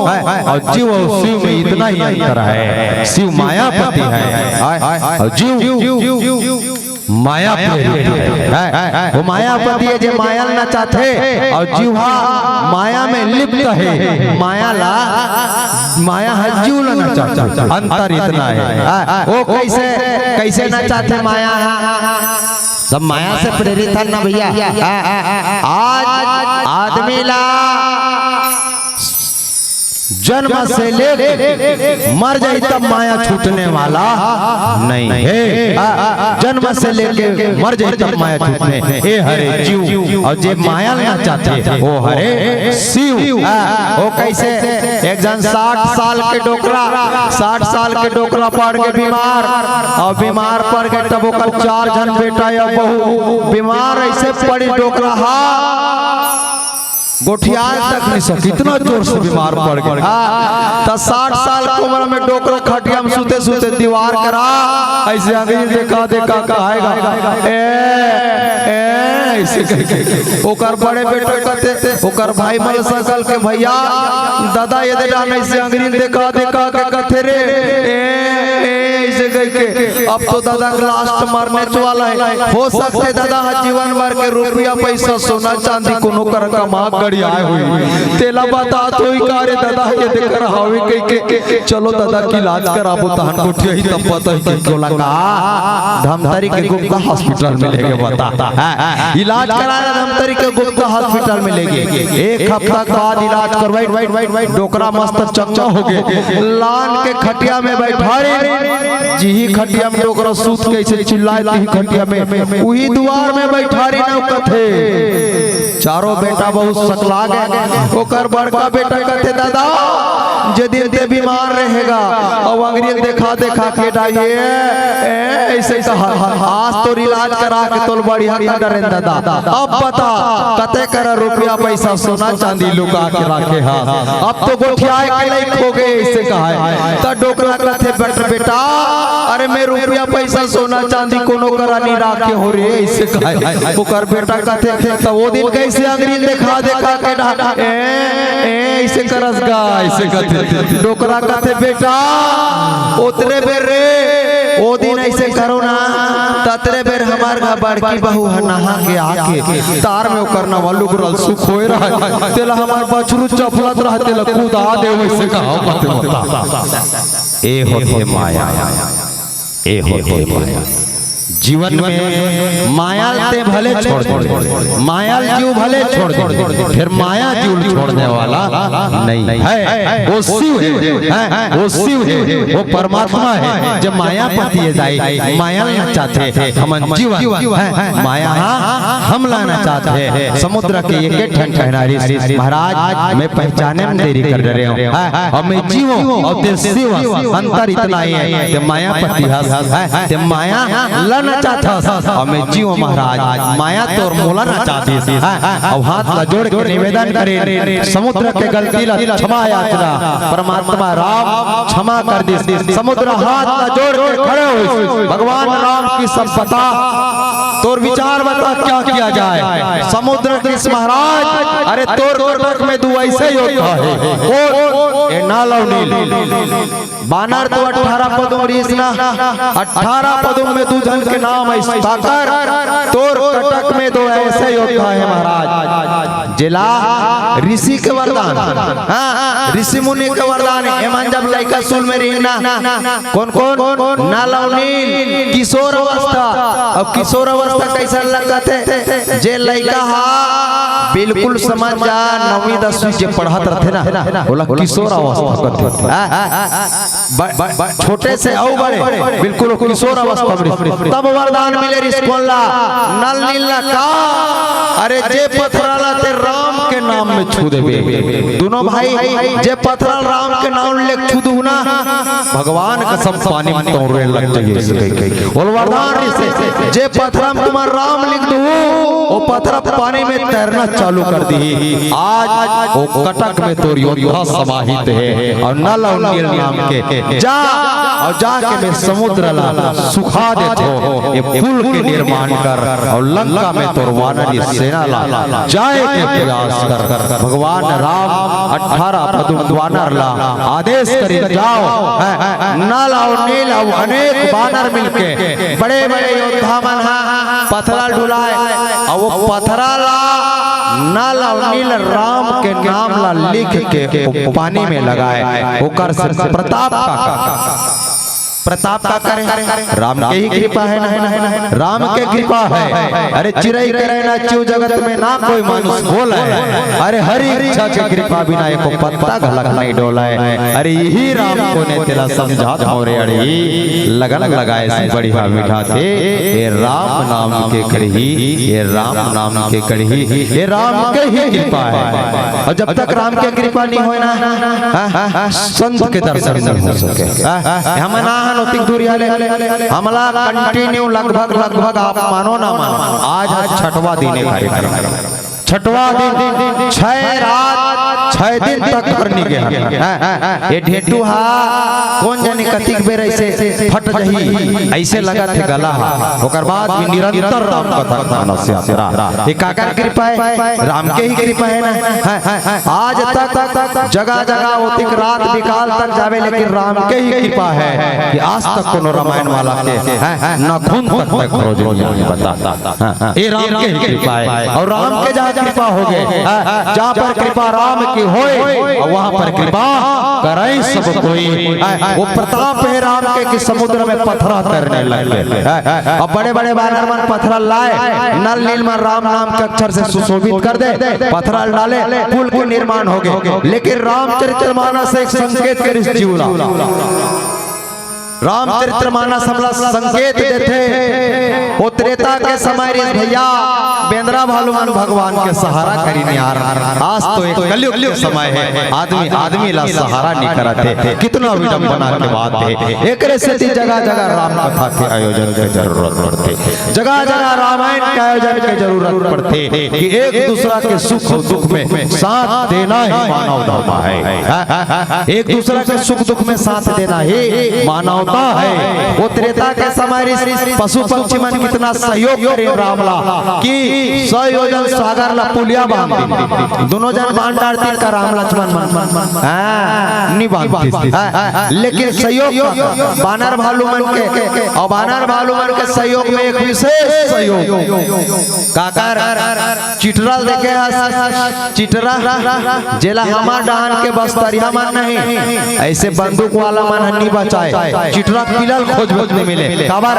हैं? अउ जीव अउ शिव में इतना ही अंतर हे। शिव मायापति हे, हैं? अउ जीव माया प्रेरित हे, हैं? वो मायापति हे, जे माया ल नचाथे, अउ जीव हा माया में लिप्त हे, माया ला, माया हा जीव ला नचाथे, अंतर इतना हे। हाँ, वो कैसे, कैसे नचाथे माया हा? सब माया से प्रेरित हे ना भैया। आज आदमी ला जन्म से लेके मर जाई तब माया छूटने वाला नहीं हे। जन्म से लेके मर जाई तब माया छूटने, ए हरे जीव। अउ जे माया ल नचाथे, वो हरे शिव। वो कैसे? एक झन साठ साल के डोकरा, साठ साल के डोकरा पड़ के बीमार, अउ बीमार पड़ के तब ओकर चार झन बेटा या बहू, बीमार ऐसे पड़ी डोकरा हा, गोठियाए तक नहीं सके, इतना जोर से बीमार पड़ गए। हाँ, त साठ साल के उम्र में डोकरा खटिया में सुते सुते दीवार करा ऐसे अंगरी देखा देखा कहेगा, ए, ए, ऐसे कह के। ओकर बड़े बेटा कथे, ओकर भाई मन सकल के, भैया, दादा ये दे डान ऐसे अंगरी देखा देखा के कथे रे, ए, ए, ऐसे कह के। अब तो दादा के लास्ट मरने वाला हे, हो सकथे दादा हा जीवन भर के रुपया पैसा सोना चांदी कोनो करा कमा गड़ियाए होही, तेला बतात होही का रे दादा ये दे कर हावे कह के, चलो दादा के इलाज कराबो तहन गोठियाही तब पता ही कह के ओला का धमतरी के गुप्ता हॉस्पिटल में लेके बता। इलाज कराना धमतरी के गुप्ता हॉस्पिटल में लेके एक हफ्ता के बाद इलाज करवाई, डोकरा मस्त चकचा हो गए, लान के खटिया में बैठारी, जिही खटिया में डोकरा सूत के ऐसे चिल्लाए, तिही खटिया में, उही दुआर में बैठारी न कथे। चारों बेटा बहुत सकला गए। ओकर बड़का बेटा कथे, दादा, जे दिन ते बीमार रहेगा, अउ अंगरी देखा देखा के डाइए, ए, ऐसे कहा, आज तोर इलाज करा के तोल बढ़िया कर डरेन दादा। अब बता, कते करा रुपया पैसा सोना चांदी लुका के राखे हा, अब तो गोठियाए के लायक हो गए, ऐसे कहा हे। त डोकरा कथे, बेट बेटा, अरे मैं रुपया पैसा सोना चांदी कोनो करा नहीं राखे हो रे, ऐसे कहा हे। ओकर बेटा कथे, त वो दिन कैसे अंगरी देखा देखा के डा-, ए, ए, ऐसे करस गा, ऐसे कथे। डोकरा कथे, बेटा, ओतरे बेर रे, ओ दिन ऐसे करो ना, ततरे बेर हमार घर बड़की बहू ह नहा के आके तार में ओकर नवा लुगरल सुखोए रहे, तेला हमार बछरू चपलत रहे, तेला कुदा दे, वैसे कहा मत बता। ए होथे माया, ए होथे माया। जीवन में माया ते भले छोड़ दे, माया जीव भले छोड़ दे, फिर माया जीव छोड़ने वाला नहीं हे। वो शिव हे, हैं? वो शिव हे, वो परमात्मा हे। जब मायापति हे दाई, माया ल नचाथे, हमन जीवन, हैं? माया हा हम लाना चाहत हे। समुद्र के एक एक ठन कहना रिहिस, महाराज, मैं पहचाने में देरी कर डरे हंव। हाँ, अउ मैं जीवंव अउ तें शिव, अंतर इतना ही हे, तें मायापति हस, हाँ, तें माया लाना चाहत हस, अउ मैं जीवंव महाराज, माया तोर मोला नचा दिस। हाँ, अउ हाथ ला जोड़ के निवेदन करिन, समुद्र के गलती ला क्षमा याचना, परमात्मा राम क्षमा कर दिस। समुद्र हाथ ला जोड़ के खड़े होइस, भगवान राम की सब बता, तोर विचार बता, क्या किया जाए? समुद्र किस महाराज, अरे तोर कटक में दू ऐसे योद्धा हे। कौन? ए नल अउ नील। बानर तो अठारह पदुम रिहिस ना, अठारह पदुम में दू झन के नाम हे। काकर? तोर कटक में दू ऐसे योद्धा हे महाराज, जेला ऋषि के वरदान, हाँ, ऋषि मुनि के वरदान हे। एमन जब लइका सुल में रिहिन ना, कौन कौन? नल अउ नील। किशोर अवस्था। अब किशोर अवस्था कइसन लगथे? जे लइका हा बिल्कुल समझ जा, नौवीं दसवीं जे पढ़त रथे ना, ओला किशोर अवस्था कथे। हाँ, हाँ, हाँ। ब-, ब-, छोटे से अउ बड़े, बिल्कुल किशोर अवस्था में। तब वरदान मिले रिहिस कोन ला? नल नील ला। का? अरे जे पथरा ला तें राम के नाम में छू देबे। दूनों भाई, जे पथरा ल राम के नाम ले छू दुहू ना, भगवान कसम पानी में तौरे लग जाही। ओला वरदान रिहिस, जे पथरा में तुम्हर राम लिख दुहू, ओ पथरा पानी में तैरना चालू कर दिही। आज ओ कटक में तोर योद्धा समाहित हे, अउ नल अउ नील नाम के जा, अउ जाके मैं समुद्र ला सुखा देथों, ए पुल के निर्माण कर, अउ लंका में तोर वानरी सेना ला जाए के प्रयास कर। भगवान राम अठारह पदुम वानर ला आदेश करिन, जाओ, हैं, नल अउ नील अउ अनेक वानर मिलके बड़े-बड़े योद्धा मन हा पथरा ल डुलाए, अउ ओ पथरा ला नल अउ नील राम के नाम ला लिख के ओ पानी में लगाए, ओकर से प्रताप का, का, का, प्रताप का करे? राम के ही कृपा हे ना, राम के कृपा हे। अरे चिरई करे ना चूँ जगत में, ना कोई मानुष बोले। अरे हरि इच्छा के कृपा बिना एको पत्ता घलक नहीं डोले। अरे इही राम कोन ए तेला समझात हंव रे अड़ही, लगन लगाए से बढ़िया मिठाथे। ए राम नाम के कड़ही, ए राम नाम के कड़ही, ए राम के ही कृपा हे। अउ जब तक राम के कृपा नहीं होय ना, हाँ, हाँ, हाँ, संत के दर्शन नहीं हो सके। हाँ, हाँ, हमन आहन ओतिक दूरिहा ले, हमला continue लगभग, लगभग आप मानो ना मानो, आज, आज छठवां दिन हे कार्यक्रम। छठवां दिन, छह रात, छह दिन तक घर नहीं गे हन। हाँ, हाँ, हाँ, ए ढेंटू हा कोन जनी कतिक बेर ऐसे फट जही, ऐसे लगत हे गला हा। ओकर बाद भी निरंतर राम कथा मानस यात्रा। ए काकर कृपा हे? राम के ही कृपा हे ना। हाँ, हाँ, हाँ। आज तक जगह-जगह ओतिक रात बिकाल तक जाबे, लेकिन राम के ही कृपा हे कि आज तक कोनो रामायण वाला के, हाँ, हाँ, ना खून तक मैं खरोच नहीं बता। हाँ, हाँ। ए राम के ही कृपा हे। अउ राम के जहाँ कृपा होगे, हाँ, जहाँ पर कृपा राम की होय, अउ वहाँ पर कृपा करय सब कोई। हाँ, ओ प्रताप हे राम के कि समुद्र में पथरा तैरने लग गे। हाँ, हाँ। अउ बड़े-बड़े वानर मन पथरा लाए, नल नील मन राम नाम के अक्षर से सुशोभित कर दे, पथरा डाले, पुल के निर्माण होगे। लेकिन रामचरित मानस एक संकेत करिस जीव ला। रामचरित मानस हमला संकेत देथे, ओ त्रेता के समय रिहिस भैया, बेंदरा भालू मन भगवान के सहारा करिन यार। आज तो एक कलयुग के समय हे, आदमी आदमी ला सहारा नहीं करत हे। कितना विडंबना के बात हे। एकरे सेती जगह-जगह राम कथा के आयोजन के जरूरत पड़थे, जगह-जगह रामायण के आयोजन के जरूरत पड़थे कि एक दूसरा के सुख अउ दुख में साथ देना ही मानव धर्म हे। एक दूसरा के सुख दुख में साथ देना ही मानवता हे। ओ त्रेता के समय रिहिस पशु पक्षी मन कितना सहयोग करिन राम ला कि सौ योजन सागर ला पुलिया बांध दिन। दूनों जन बांध डारतिन का राम लक्ष्मण मन? हाँ, नहीं बांधतिस। हाँ, लेकिन सहयोग का बानर भालू मन के, अउ बानर भालू मन के सहयोग में एक विशेष सहयोग। काकर? चिटरा ल देखे हस, चिटरा, जेला हमर डहन के बस्तरिया मन नहीं, ऐसे बंदूक वाला मन ह नहीं बचाय, चिटरा पीला ल खोजबे त नहीं मिले। काबर?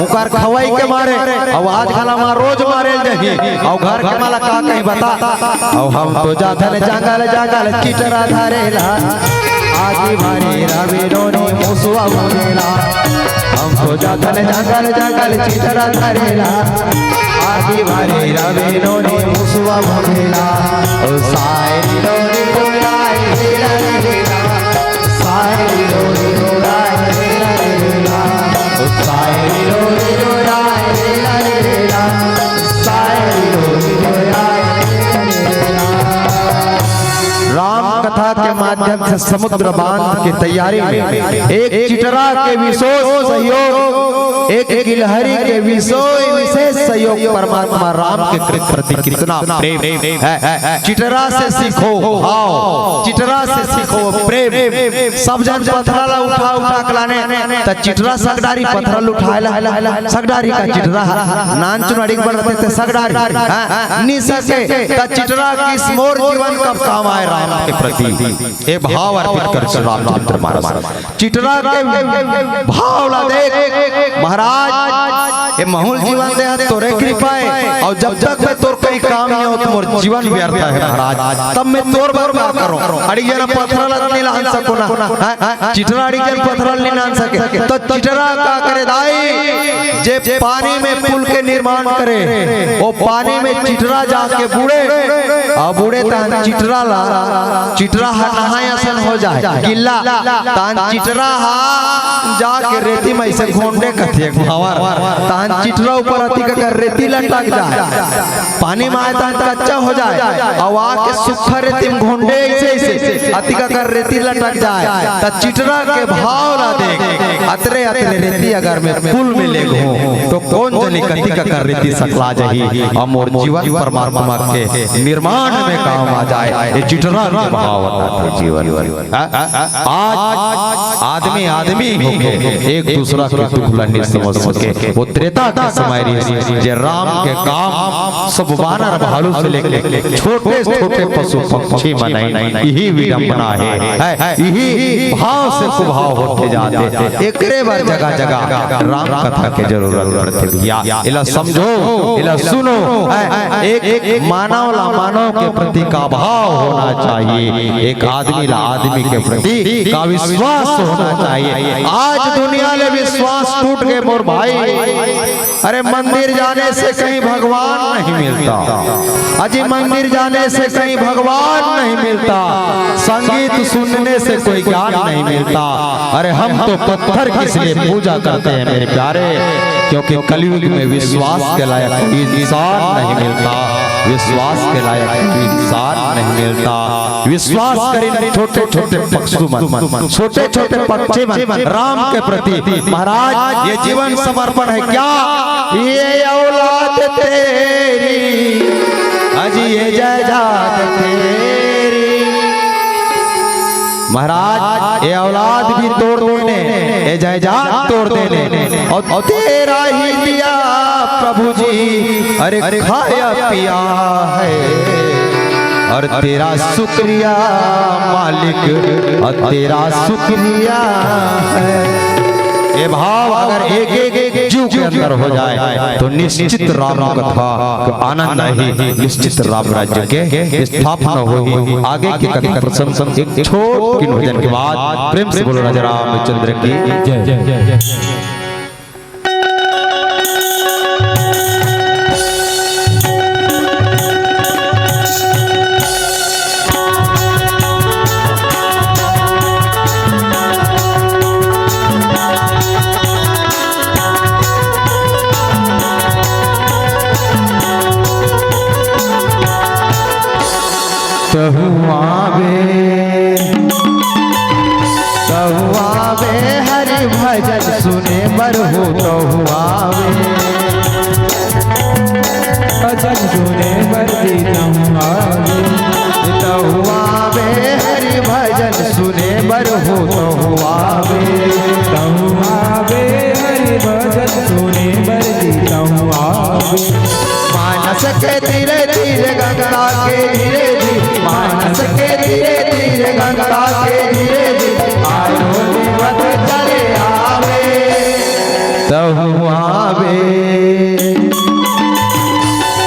ओकर खवई के मारे, अउ आज घला मा रोज मारे ल जाही, अउ घर के मन ला का कही बता। अउ हम तो जाथन जंगल जंगल चिटरा धरे ला, आगी भारी रवि डोनी मुसवा मुनेला। हम तो जाथन जंगल जंगल चिटरा धरे ला, आगी अरे रवि नोनी मुसवा भगेला, ओ सायरी नोनी बोलाए, हे रे रे रा। सायरी नोनी बोलाए, हे रे रे रा। ओ सायरी नोनी बोलाए, हे रे रे रा। सायरी नोनी बोलाए, हे रे रे रा। राम कथा के माध्यम से समुद्र बांध के तैयारी में एक चिटरा के विशेष सहयोग, एक गिलहरी के विशेष, विशेष सहयोग परमात्मा राम के प्रति कितना प्रेम है। चिटरा से सीखो भाव, चिटरा से सीखो प्रेम। सब झन पथरा ला उठा उठा के लाने, त चिटरा सगडारी पथरा ल उठाए ला, सगडारी का चिटरा ह, नान चुनाड़ी के बनते ते सगडारी, हाँ, नी सके, त चिटरा किस मोर जीवन कब काम आए राम के प्रति। ए भाव अर्पित कर रामचंद्र महाराज। चिटरा के भाव ला देख महाराज, ए महूल जीवन दे तोरे कृपा है, और जब तक मैं तोर कोई काम नहीं हो तो मोर जीवन व्यर्थ है महाराज। तब मैं तोर बर का करूं? अड़ी जना पथरा ला नहीं लान सको ना, हाँ? चिटरा अड़ी जन पथरा नहीं लान सके, तो चिटरा का करे दाई? जे पानी में पुल के निर्माण करे, वो पानी में चिटरा जाके बूड़े, और बूड़े तहन चिटरा ला, चिटरा ह नहाय असन हो जाए, गिल्ला, तहन चिटरा ह जाके रेती में ऐसे घोंडे कथे एक भावर, तहन चिटरा ऊपर अतिक अकन रेती लटक जाए, पानी में आए तहन कच्चा हो जाए, और आके सूखा रेती में घोंडे ऐसे ऐसे अतिक अकन रेती लटक जाए, त चिटरा के भाव ला देख, अतरे अतरे रेती अगर मैं पुल में ले घूं, तो कौन जनी कतिक अकन रेती सकला जाही, और मोर जीवन परमात्मा के निर्माण में काम आ जाए। ये चिटरा के भाव आथे जीवन में। आ, आ, आज आदमी आदमी होके एक दूसरा के दुख ला नहीं समझ सके। वो त्रेता के समय रहिस, जे राम के काम सब बानर भालू से लेके छोटे छोटे पशु पक्षी मन, यही विडंबना है, है, यही भाव से कुभाव होते जाते। एकरे बर जगह जगह राम कथा के जरूरत पड़थे भैया। एला समझो, एला सुनो, है, एक, एक मानव ला मानव के प्रति का भाव होना चाहिए, एक आदमी ला आदमी के प्रति का विश्वास होना चाहिए। आज दुनिया ले विश्वास टूट गए मोर भाई। अरे मंदिर जाने से कहीं भगवान नहीं मिलता, अजी मंदिर जाने से कहीं भगवान नहीं मिलता, संगीत सुनने से कोई ज्ञान नहीं मिलता। अरे हम तो पत्थर किस लिए पूजा करते हैं मेरे प्यारे, क्योंकि कलयुग में विश्वास के लायक इंसान नहीं मिलता, विश्वास के लायक इंसान नहीं मिलता। विश्वास करिन छोटे छोटे पशु मन, छोटे छोटे पक्षी मन राम के प्रति। महाराज, ये जीवन समर्पण है क्या? ये औलाद तेरी, अजी ये जायदाद तेरी। महाराज, ये औलाद भी तोड़ देने, ये जायदाद तोड़ देने, और तेरा ही दिया प्रभु जी, अरे खाया पिया है, और तेरा शुक्रिया मालिक, और तेरा शुक्रिया है। ये भाव अगर एक एक जीव के अंदर हो जाए तो निश्चित राम कथा के आनंद ही, निश्चित राम राज्य के स्थापना होही। आगे के कथा प्रसंग एक छोट किन भजन के बाद प्रेम से बोलो राजा रामचंद्र की जय। तहु आवे, तहु आवे, हरि भजन सुने बर हो तहु आवे। भजन सुने बर जी तहु आवे। तहु आवे, हरि भजन सुने बर हो तहु आवे। तहु आवे, हरि भजन सुने बर जी तहु आवे। मानस के तीरे तीरे गंगा के धीरे धीरे, मानस के तीरे तीरे गंगा के धीरे धीरे, आयो देवत चले आवे। तहु आवे,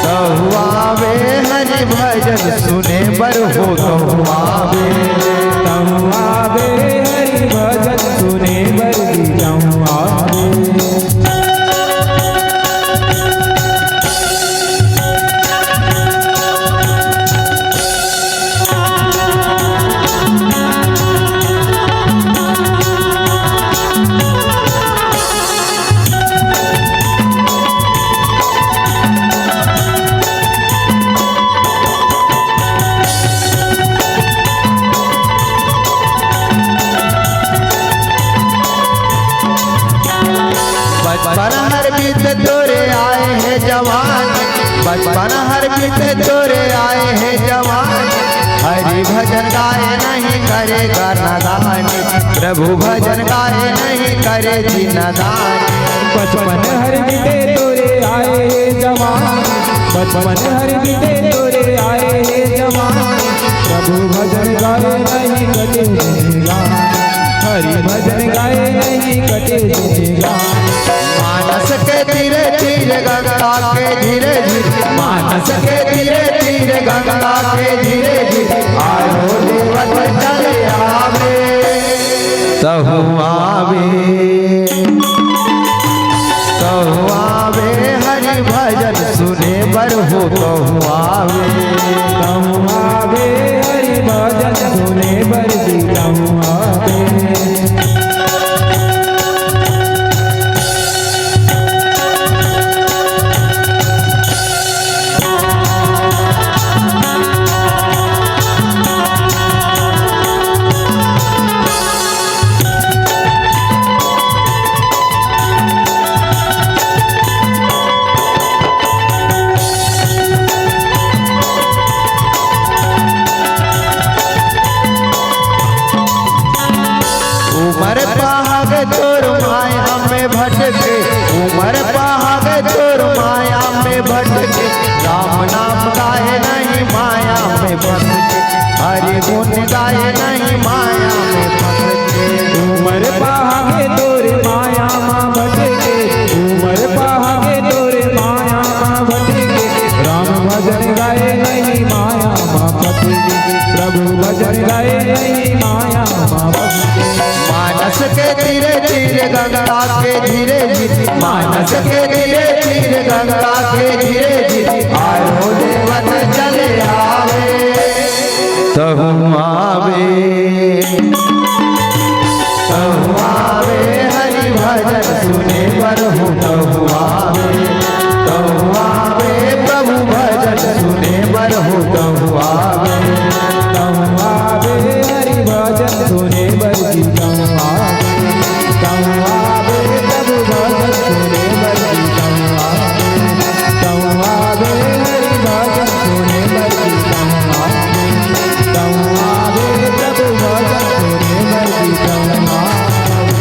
तहु आवे, हरि भजन सुने बर हो तहु आवे। तहु आवे, हरि भजन सुने बर तहु आवे। बचपन हर बीते तोरे आए हे जवानी, हरि भजन गाए नहीं करे गा नादानी। प्रभु भजन गाए नहीं करे जी नादानी। बचपन हर बीते तोरे आए हे जवानी, बचपन हर बीते तोरे आए हे जवानी। प्रभु भजन गाए नहीं कटे जिंदगानी, हरि भजन गाए नहीं कटे जिंदगानी। मानस के तीरे तीरे गंगा के धीरे धीरे, मानस के तीरे तीरे गंगा के धीरे धीरे, आयो देवत चले आवे। तहु आवे, तहु आवे हरि भजन सुने बर हो, तहु आवे। तहु आवे हरि भजन सुने बर जी, तहु आवे। उमर पहाग तोर माया में भटके, उमर पहाग तोर माया में भटके। राम नाम गाए नहीं माया में भटके, हरि गुण गाए नहीं माया में भटके। उमर पहाग तोर माया में भटके, उमर पहाग तोर माया में भटके। राम भजन गाए नहीं माया में भटके, प्रभु भजन गाए नहीं माया में भटके। मानस के तीरे तीरे गंगा के धीरे धीरे, मानस के तीरे तीरे गंगा के धीरे धीरे, आयो देवत चले आवे। तहु आवे, तहु आवे हरि भजन सुने बर हो, तहु आवे, तहु आवे प्रभु भजन सुने बर हो, तहु आवे। तहु आवे हरि भजन सुने बर जी, तहु आवे, तहु आवे प्रभु भजन सुने बर जी, तहु आवे। तहु आवे हरि भजन सुने बर जी, तहु आवे। तहु आवे प्रभु भजन सुने बर जी, तहु आवे।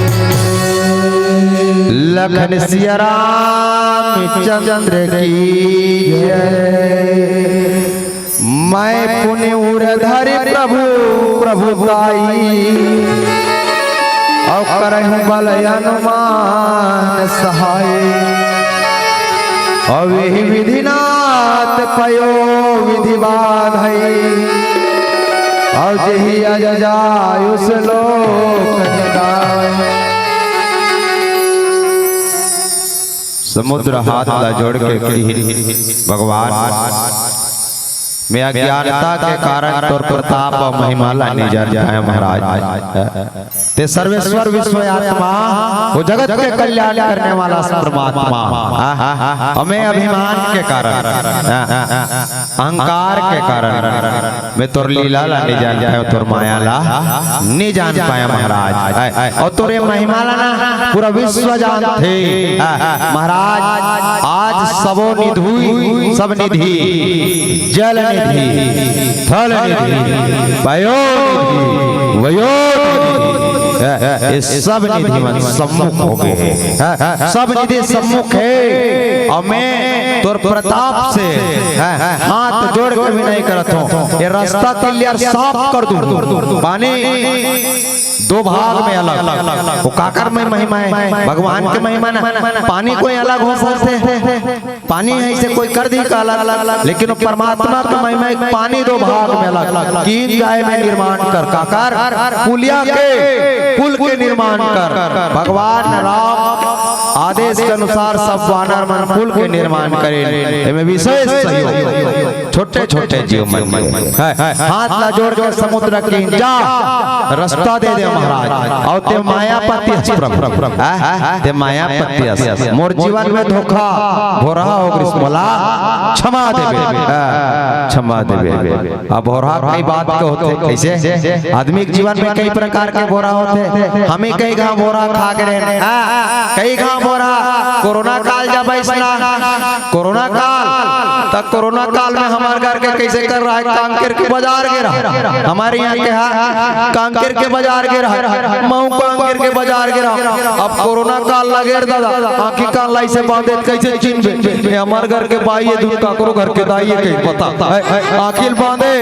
लखन सिया रामचंद्र की जय। मैं पुनि उर धरि प्रभु प्रभुताई, अउ करहु बल अनुमान सहाय। अउ एहि विधि नाथ पयो विधि बाधई, अउ जेहि अज जाय सो लोक हिताय। समुद्र हाथ ला जोड़ के कही, भगवान, मैं अज्ञानता के कारण तोर प्रताप अउ महिमा ला नहीं जान पाया महाराज। ते सर्वेश्वर विश्व आत्मा, वो जगत के कल्याण करने वाला परमात्मा। अउ मैं अभिमान के कारण, अहंकार के कारण मैं तोर लीला ला नहीं जान पाया, तोर माया ला नहीं जान पाया महाराज। अउ तोरे महिमा ला ना पूरा विश्व जानथे। महाराज, आज सबो निधि, सब निधि, जल निधि, थल निधि, पयो निधि, वयो निधि, ये सब निधि मन सम्मुख हो गए। सब निधि सम्मुख हे, अउ मैं तोर प्रताप से हाथ जोड़ के विनय करत हूँ, ये रास्ता clear साफ कर दूँ। पानी दो भाग में अलग। वो काकर में महिमा हे, भगवान के महिमा ना। पानी कोई अलग हो सकथे, पानी हे इसे कोई कर दी का अलग, लेकिन वो परमात्मा के महिमा हे, पानी दो भाग में अलग। कीन गाय में निर्माण कर, काकर पुलिया के पुल के निर्माण कर। भगवान राम आदेश के अनुसार सब वानर मन पुल के निर्माण करें, एमे विशेष सहयोग। छोटे छोटे जीव मन के। हाथ ला जोड़ के समुद्र के जा, रस्ता दे दे महाराज। अउ ते मायापति अस प्रभु, हां, ते मायापति अस। मोर जीवन में धोखा भोरहा हो गइस, मोला क्षमा देबे, हां, क्षमा देबे। अब भोरहा कई बात के होथे, कइसे आदमी के जीवन में कई प्रकार के भोरहा होथे। हमी कई घांव भोरहा खा के रहेन, हां, कई घांव भोरहा कोरोना काल जब अइस ना, कोरोना काल, त कोरोना काल में हमर घर के कइसे कर रहा है, कांकेर के बाजार गे रहा, हमर इहां के हा, कांकेर के बाजार गे रहा, महूं कांकेर के बाजार गे रहा। अब कोरोना काल लगे रे दादा, आंखी कान ला अइसे बांधे त कइसे चिन्हबे? ये हमर घर के बाई ए धुन काकरो घर के दाई ए कहीं पता। आंखी ल बांधे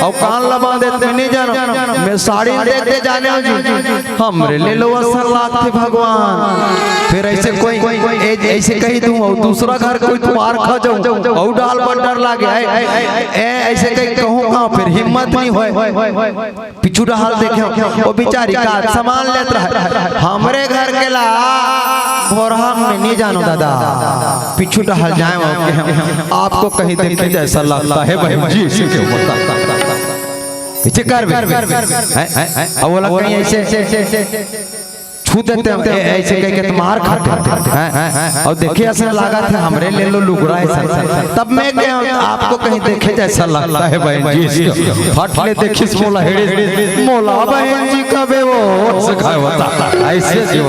अउ कान ला बांधे त मैं नइ जानंव, मैं साड़ी ल देख के जानेंव जी। हमरे ले लो असन लागथे भगवान। फेर अइसे कोई, ए-, अइसे कहि दूं अउ दूसरा घर कोई खुवार खा जाऊं, अउ डाल बर डर लागे। ए, ए, ए, अइसे कहि कहूं कहां, फेर हिम्मत नइ होय। पीछू डहार देखेंव, ओ बिचारी का समान लेत रहय। हमरे घर के ला भोरहा में नइ जानंव दादा, पीछू डहार जाएंव, आपको कहीं देखे जैसा लगता है बहन जी, अइसे कहि बता। अइसे करबे। हैं? हैं? अउ ओला कहीं अइसे, अइसे, अइसे, अइसे छू देते हैं, ए-, अइसे कहि के त मार खाथे। हैं? अउ देखे असन लागथे हमरे ले लो लुगरा हे सन। तब मैं कहेंव, आपको कहीं देखे जैसा लगता है बहन जी, अइसे कहि। फट ले देखिस मोला हेड़े, मोला बहन जी कबे ओ, अइसे कहि बता। अइसे जीव।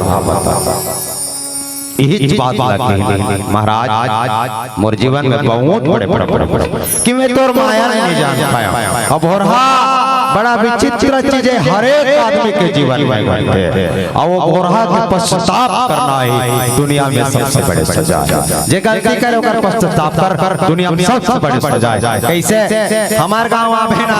इही बात ला कहिन महाराज, मोर जीवन में बहुत बड़े, बड़े, बड़े, बड़े, कि मैं तोर माया नइ जान पाएंव। अब भोरहा बड़ा विचित्र चीज हे, हर एक आदमी के जीवन में घटथे। अउ ओ भोरहा के पश्चाताप करना ही दुनिया में सबसे बड़े सजा हे। जे गलती करे ओकर पश्चाताप कर, दुनिया में सबसे बड़े सजा हे। कइसे? हमर गांव आबे ना,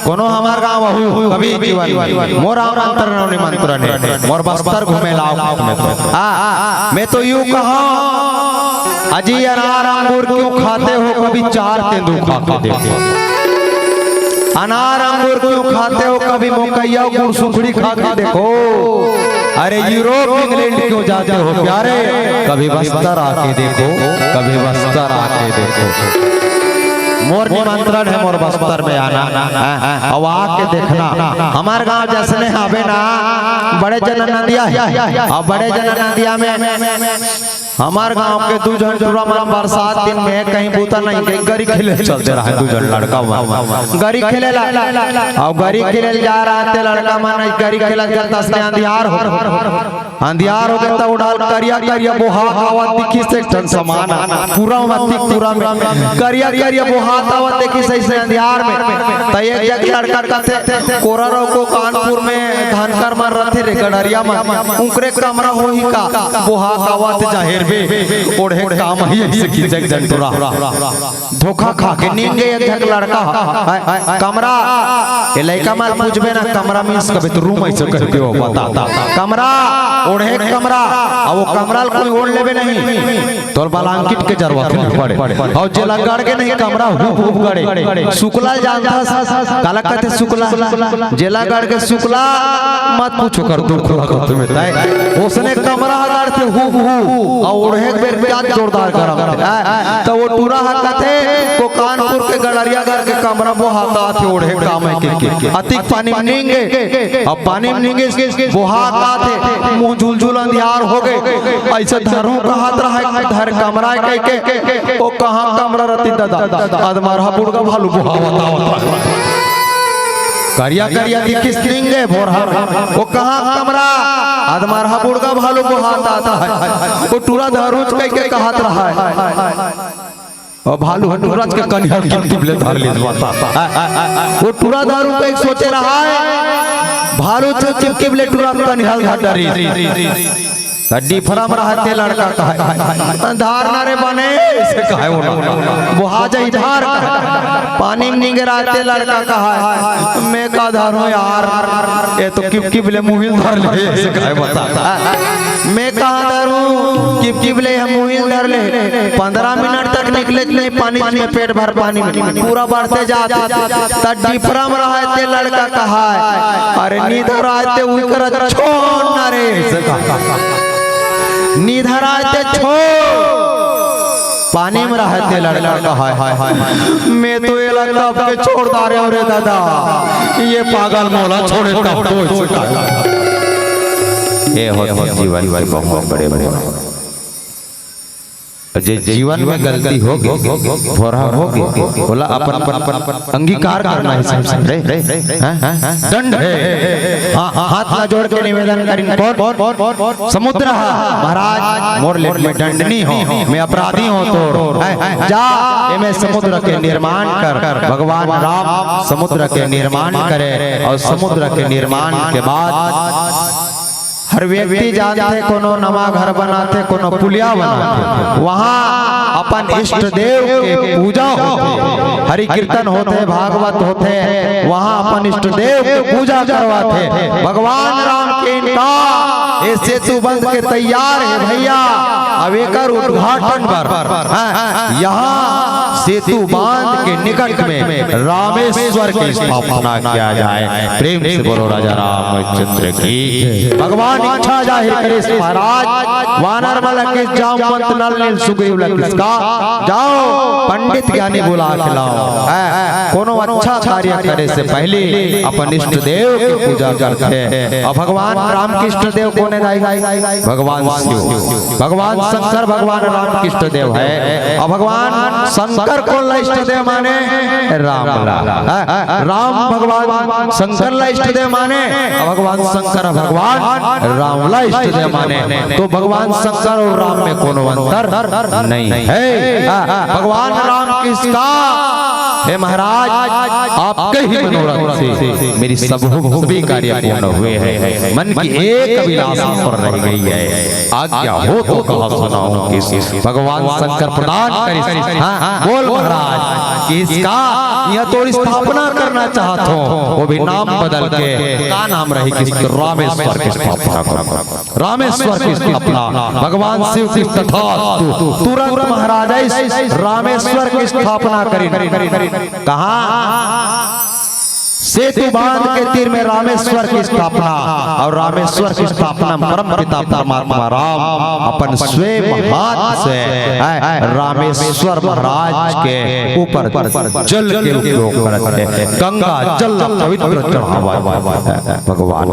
कोनो हमर गांव आहू कभी जीवन में, मोर आमंत्रण अउ निमंत्रण हे, मोर बस्तर घूमे ला आओ में तो। हां, मैं तो यूं कहंव, अजी अनार अंगूर क्यों खाते हो, कभी चार तेंदू खा के देखो। अनार अंगूर क्यों खाते हो, कभी मोकैया गुड़ सुखड़ी खा के देखो। अरे यूरोप इंग्लैंड क्यों जाते हो प्यारे, कभी बस्तर आके देखो, कभी बस्तर आके देखो। मोर निमंत्रण हे मोर बस्तर में आना, हां, हां, अउ आके देखना। हमर गांव जइसने हवे ना, बड़े जन नंदिया हे, अउ बड़े जन नंदिया में हमर गांव के दू झन टूरा मन बरसात दिन में कहीं बूता नइ, कहीं गरी खेले चलते रहय, दू झन लड़का मन गरी खेले ला, अउ गरी खेले ला जा रहय ते लड़का मन गरी खेलत खेलत अइसने अंधियार हो, अंधियार हो गे त ओ डाहर करिया करिया बोहा आवत दिखिस एक ठन समान, पूरा मत्ती पूरा में करिया करिया बोहा आवत दिखिस अइसने अंधियार में। त एक जग लड़का कथे, कोरा रहो को कानपुर में धनकर मन रथे रे गड़रिया मन, उंकरे कमरा होही का? बोहा आवत जाहिर बे, ओढ़े काम ही अइसे कि जग जन टूरा। धोखा खा के नींद गे एक झक लड़का ह, कमरा, ए लइका मन पूछबे ना, कमरा means कबे त room अइसे कहिथे ओ बता। कमरा, ओढ़े कमरा, अउ ओ कमरा ल कोई ओढ़ लेबे नहीं, तोर blanket के जरूरत नइ पड़े। अउ जेला गड़ गे नहीं कमरा, हूप हूप गड़े। सुकला जानथस, काला कथे सुकला? जेला गड़ गे सुकला, मत पूछो कर दुख लगत में ताय। ओसने कमरा ह गड़थे हूप हूप, अउ ओढ़े के बेर क्या जोरदार गरम थे। त ओ टूरा ह कथे, को कानपुर के गड़रिया घर के कमरा बोहात हे ओढ़े काम हे के, के। अतिक पानी में नींद गे, अब पानी में नींद गे, बोहात हे, मुंह झुलझुल अंधियार हो गे। अइसे धरहूं कहत रहय, धर कमरा कहि के, ओ कहां कमरा रतिस दादा? अदमरहा बुड़गा भालू बोहावत आवत हे। करिया करिया दिखिस नींद गे भोरहा, ओ कहां कमरा? अदमरहा बुड़गा भालू बोहात आवत हे। ओ टूरा धरहूं कहि के कहत रहय। अउ भालू ह टूरा के कनिहा ल किपकिप ले धर ले बता। ओ टूरा धरहूं कहि के सोचे रहय, भालू ह किपकिप ले टूरा के कनिहा ल धर डरिस। त डिफरा म रहय ते लड़का कहय, "धार ना रे बने," अइसे कहय ओ ना। "बोहा जाही धार।" पानी में नींद गे रहय ते लड़का कहय, "मैं का धरहूं यार, ए तो किपकिप ले मुही ल धर ले," अइसे कहय बता। मैं कहां धरहूं, किपकिप ले हम मुही ल धर ले। पंद्रह मिनट तक निकले नहीं पानी में, पेट भर पानी में, पूरा बढ़ते जात। त डिफरा म रहय ते लड़का कहय, "अरे नी धरय ते उही करा छोड़ ना रे," अइसे कहय। "नी धरय ते छोड़।" पानी में रहे ते लड़का का हाय हाय हाय। मैं तो ये लगता आपके छोड़ दा रहे हो रे दादा, ये पागल मोला छोड़े तब तो इसका। ये हो जीवन के बहुत बड़े बड़े। जे जीवन में गलती हो गई, थोड़ा हो गई, बोला अपन अपन अपन अंगीकार करना है सबसे। रे, रे, रे, हाँ, हाँ, हाँ, दंड है। हाँ, हाँ, हाथ ला जोड़ के निवेदन करिन, कौन? समुद्र हा, महाराज, मोर ले मैं दंडनी हो, मैं अपराधी हो तोर। हैं? जा, ये मैं समुद्र के निर्माण कर। भगवान राम समुद्र के निर्माण करे और समुद्र के निर्माण के बाद हर व्यक्ति जानथे, कोनो नवा घर बनाथे, कोनो पुलिया बनाथे, वहाँ अपन इष्ट देव के पूजा होथे, हरि कीर्तन होथे, भागवत होथे, वहाँ अपन इष्ट देव के पूजा करवाथे। भगवान राम के इनका ये सेतु बंध के तैयार है भैया, अब एकर उद्घाटन बर, हाँ, यहाँ सेतु बांध के निकट में रामेश्वर की स्थापना किया जाए। प्रेम से बोलो राजा रामचंद्र की। भगवान इच्छा जाहिर करे महाराज, वानर मन ला किस, जामवंत नल नील सुग्रीव ला किसका, जाओ पंडित ज्ञानी बुला के लाओ। हैं? कोनो अच्छा कार्य करे से पहले अपन इष्ट देव की पूजा करथे। और भगवान राम के इष्ट देव कोन हे दाई? भगवान शिव। भगवान शंकर भगवान राम के इष्ट देव है। और भगवान शंकर कोन ला इष्ट देव माने? राम ला। हैं? राम भगवान शंकर ला इष्ट देव माने, और भगवान शंकर भगवान राम ला इष्ट देव माने। तो भगवान शंकर और राम में कोनो अंतर नहीं है। हाँ, भगवान राम किसका? हे महाराज, आपके ही मनोरथ से मेरी सब, सभी कार्य पूर्ण हुए हैं। मन की एक अभिलाषा पर रह गई है, आज्ञा हो तो कहा सुनाऊं किस। भगवान शंकर प्रदान करिस। हाँ, हाँ, बोल महाराज, किसका यहाँ तोर स्थापना करना चाहत हो, वो भी नाम बदल के का नाम रही, किस रामेश्वर की स्थापना कर। रामेश्वर की स्थापना, भगवान शिव की तथास्तु। तुरंत महाराज इस रामेश्वर की स्थापना करिन। कहाँ? सेतु बांध के तीर में रामेश्वर की स्थापना। और रामेश्वर की स्थापना में परम पिता परमात्मा राम अपन स्वयं हाथ से, हैं, रामेश्वर महाराज के ऊपर जल के उपयोग करत हे। गंगा जल पवित्र चढ़ावा भगवान।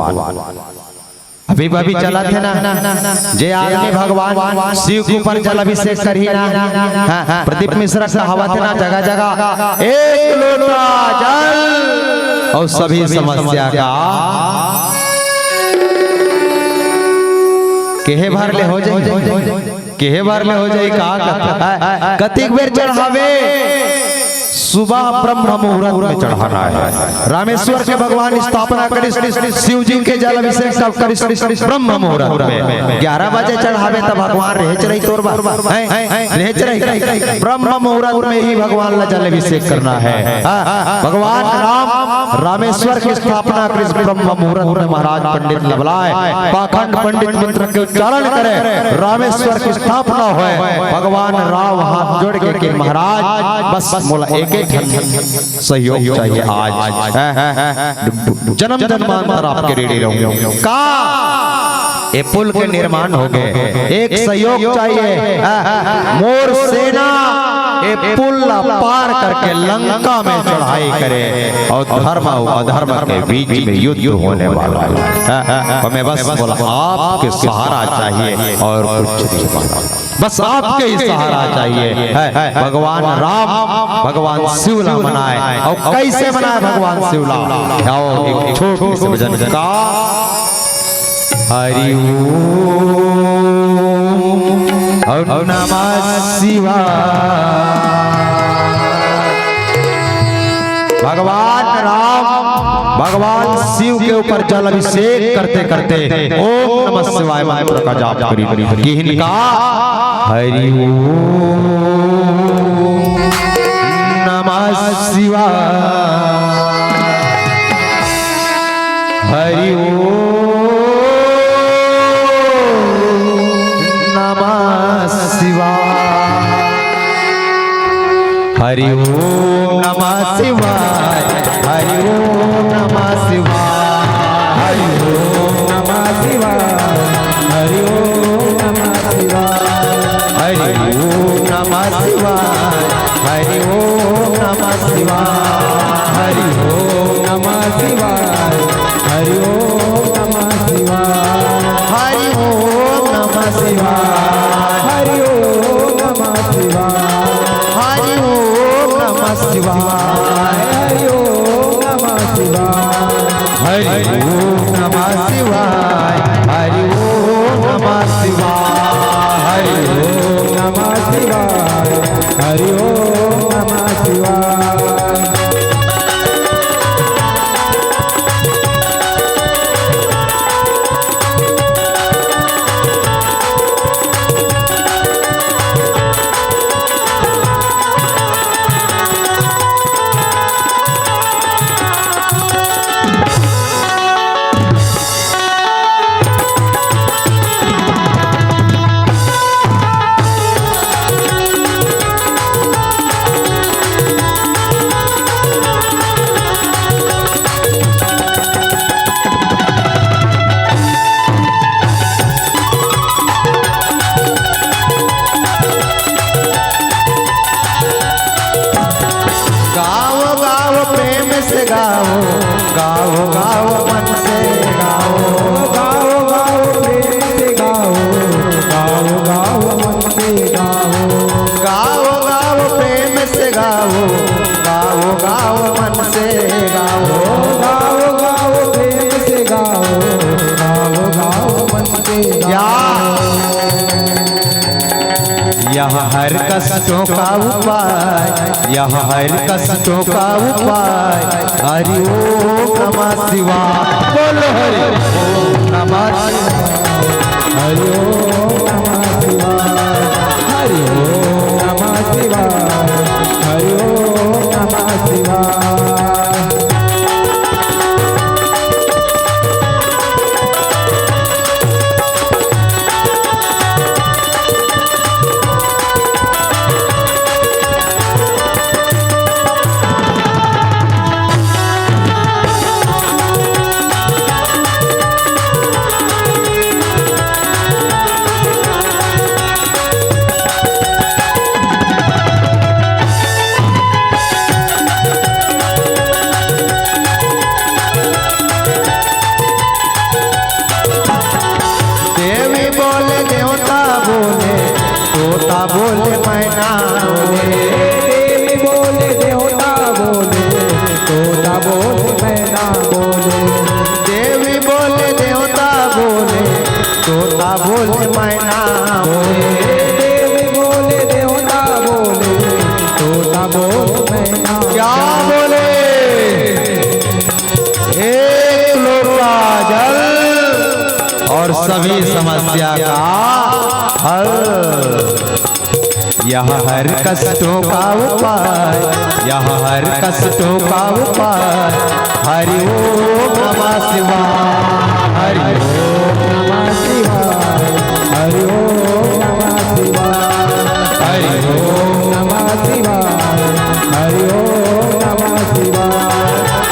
अभी अभी चलत हे ना, जे आदमी भगवान शिव के ऊपर जल अभिषेक करही ना, हाँ, हाँ, प्रदीप मिश्रा कहावत हे ना, जगह जगह एक लोटा जल और सभी समस्या का केहे भर ले हो जाए, केहे भर ले हो जाए, का कथा? कतिक बेर चढ़ावे? सुबह ब्रह्म मुहूर्त में चढ़ाना है। रामेश्वर के भगवान स्थापना करिस, शिव जी के जल अभिषेक सब करिस ब्रह्म मुहूर्त में। ग्यारह बजे चढ़ावे त भगवान रहेच रही तोर बर, हैं? रहेच रही। ब्रह्म मुहूर्त में ही भगवान ला जल अभिषेक करना है। हाँ, भगवान राम रामेश्वर की स्थापना करिस ब्रह्म मुहूर्त में। महाराज पंडित ला बलाय, पाखंड पंडित मंत्र के उच्चारण करे, रामेश्वर की स्थापना होय। भगवान राम हाथ जोड़ के कि महाराज, बस मोला एक ठन सहयोग चाहिए आज। जन्म जन्मांतर आपके रेडी रहूं। का ए पुल के निर्माण हो गए, एक सहयोग चाहिए। मोर सेना ए पुल ला पार करके लंका में चढ़ाई करे और धर्म और अधर्म के बीच में युद्ध होने वाला है। हमें बस बोला आपके सहारा चाहिए और कुछ नहीं। बस आपके ही सहारा चाहिए। है भगवान राम, भगवान शिव ला मनाए। और कैसे मनाए भगवान शिव ला? आओ एक छोटे से भजन का। हरि ओम, ओम नमः शिवाय। भगवान राम भगवान शिव के ऊपर जल अभिषेक करते करते ओम नमः शिवाय मंत्र का जाप करी। किहिन का हरि ओम नमः शिवाय, हरि ओम नमः शिवाय। हरि ओम नमः शिवाय, हरि ओम नमः शिवाय, हरि ओम नमः शिवाय, हरि ओम नमः शिवाय, हरि ओम नमः शिवाय, हरि ओम नमः शिवाय, हरि ओम नमः शिवाय, हरि ओम नमः शिवाय, हरि ओम नमः शिवाय, हरि ओम नमः शिवाय, हरि ओम नमः शिवाय, हरि ओम नमः शिवाय। हरि ओम नमः शिवाय, हरि ओम नमः शिवाय, हरि ओम नमः शिवाय, हरि ओम नमः शिवाय। गाओ गाओ प्रेम से गाओ, गाओ गाओ मन से गाओ। गाओ गाओ प्रेम से गाओ, गाओ गाओ मन से गाओ। गाओ गाओ प्रेम से गाओ, गाओ गाओ मन से गाओ। गाओ गाओ प्रेम से गाओ, गाओ गाओ मन से गाओ। यह हर कष्टों का उपाय, यह हर कष्टों का उपाय, हरि ओम नमः शिवाय। बोलो हरि ओम नमः शिवाय, हरि ओम नमः शिवाय, हरि ओम नमः शिवाय, हरि ओम नमः शिवाय। देवी बोले, देवता बोले, तोता बोले, मैना बोले। देवी बोले, देवता बोले, तोता बोले, मैना बोले। देवी बोले, देवता बोले, तोता बोले, मैना बोले। देवी बोले, देवता बोले, तोता बोले, मैना। क्या बोले? एक लोटा जल और सभी समस्या का हल। यह हर कष्टों का उपाय, यह हर कष्टों का उपाय। हरि ओम नमः शिवाय, हरि ओम नमः शिवाय, हरि ओम नमः शिवाय, हरि ओम नमः शिवाय, हरि ओम नमः शिवाय,